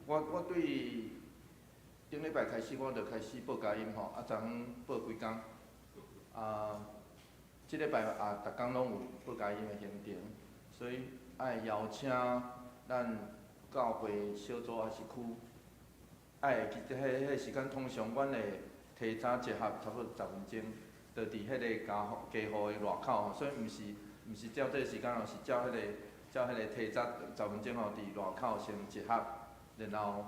我對頂禮拜開始，我就開始報佳音吼，啊，昨昏報幾工，啊，這禮拜也逐工攏有報佳音的行程，所以愛邀請咱教會小組抑是區，愛會記彼時間，通常阮會提早集合差不多10分鐘，就佇彼个家戶的外口吼，所以毋是照這個時間哦，是照彼个提早十分鐘吼，佇外口先集合，然後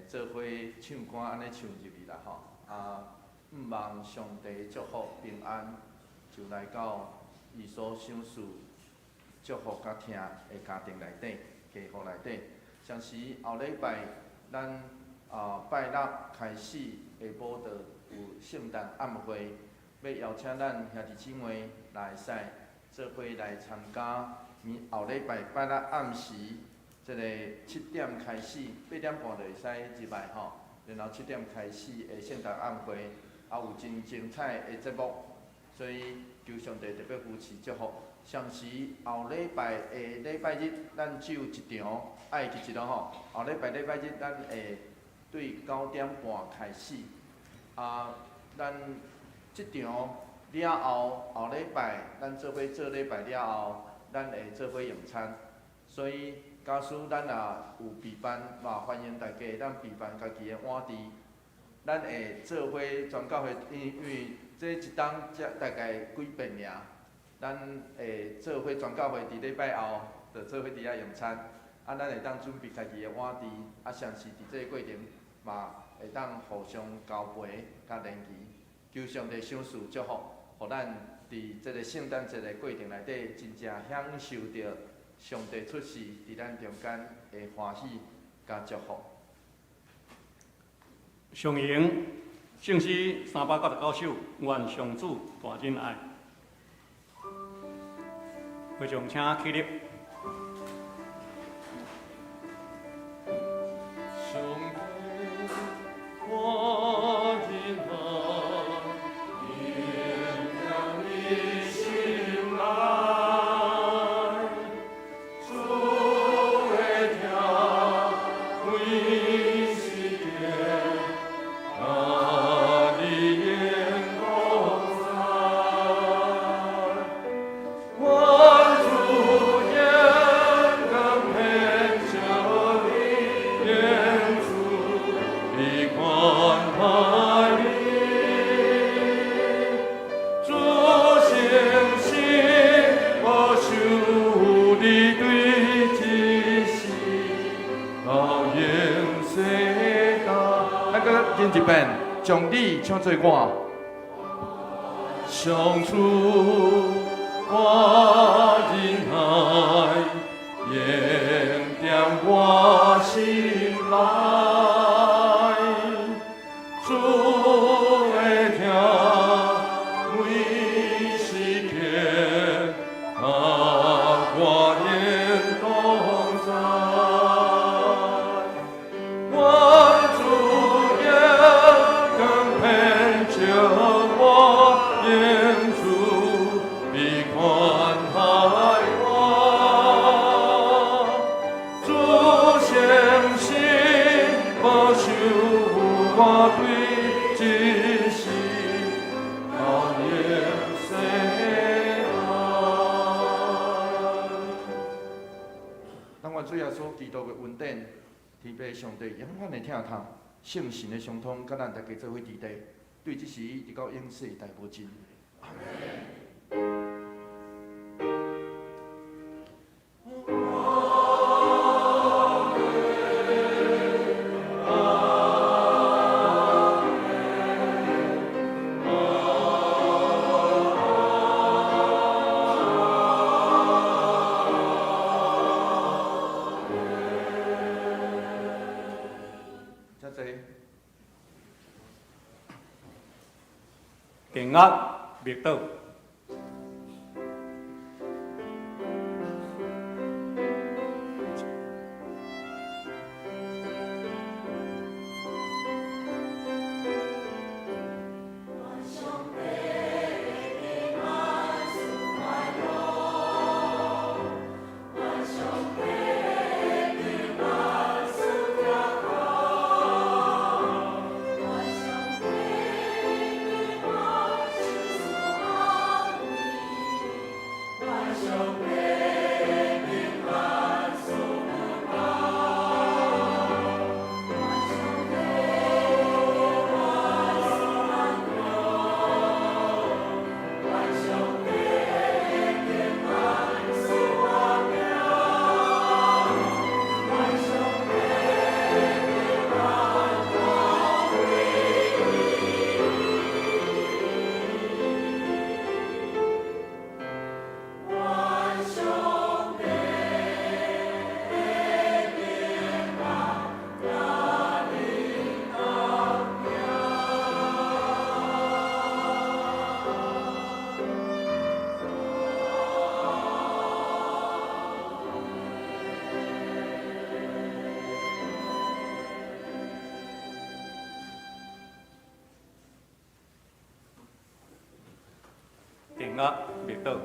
做伙唱歌按呢唱入去啦吼。啊，毋望上帝祝福平安，就來到伊所賞賜祝福佮疼的家庭內底、家戶內底。相時後禮拜咱拜六開始下晡就有聖誕暗會，欲邀請咱兄弟姊妹來會使做伙來參加。明後禮拜拜六暗時，這个7點開始，8點半就會使入來吼。然後7點開始的聖誕暗會，也有真精彩的節目，所以求上帝特別扶持祝福。相時後禮拜的禮拜日，咱只有一場，愛記一囉吼。後禮拜禮拜日，咱會對9點半開始。啊，咱這場了後，後禮拜咱做伙做禮拜了後，咱會做伙用餐。所以，假使咱若有備辦，嘛歡迎大家咱備辦家己的碗箸。咱會做伙全教會，因為這一冬才大概幾遍爾，咱會做伙全教會佇禮拜後，就做伙佇遐用餐。啊，咱會當準備家己的碗箸，啊，相時佇這個過程嘛會當互相交陪佮聯誼，求上帝賞賜祝福，予咱佇這個聖誕節的過程內底，真正享受著上帝出世佇咱中間的歡喜佮祝福。上榮聖詩399首，願上主大忍愛。會眾請起立。上帝大忍愛，延長你心內，主的疼每時刻，佮你同在。願主眼光偏向你，願主必寬待你。主誠實保守你對這世到永世代。咱閣念一遍，將你唱做我。上主大忍愛，延點我心內，主的疼每時刻，佮我同在。願主眼光偏向我，願主必寬待我。主誠實保守我對這世到永世代。咱願主耶穌基督的恩典，天父上帝永遠的疼痛，聖神的相通，佮咱大家做伙佇咧，對這時直到永世代無盡。阿門。静默默祷。静默默祷。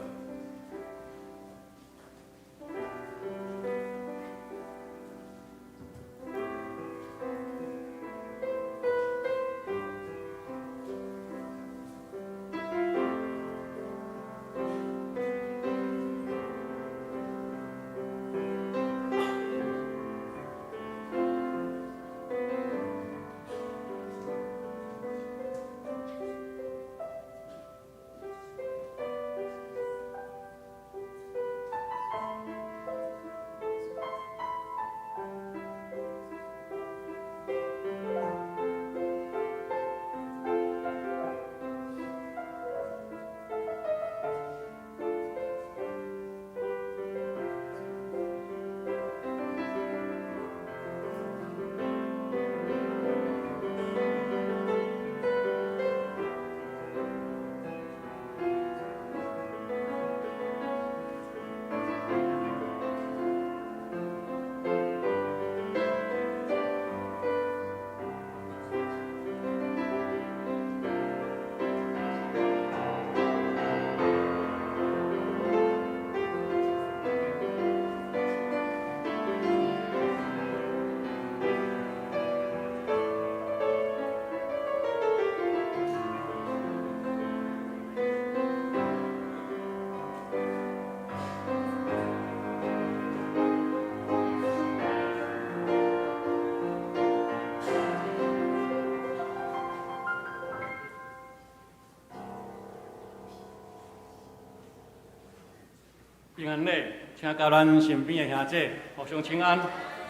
平安禮，請佮咱身邊的兄姐互相請安。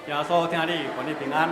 耶穌疼你，願你平安。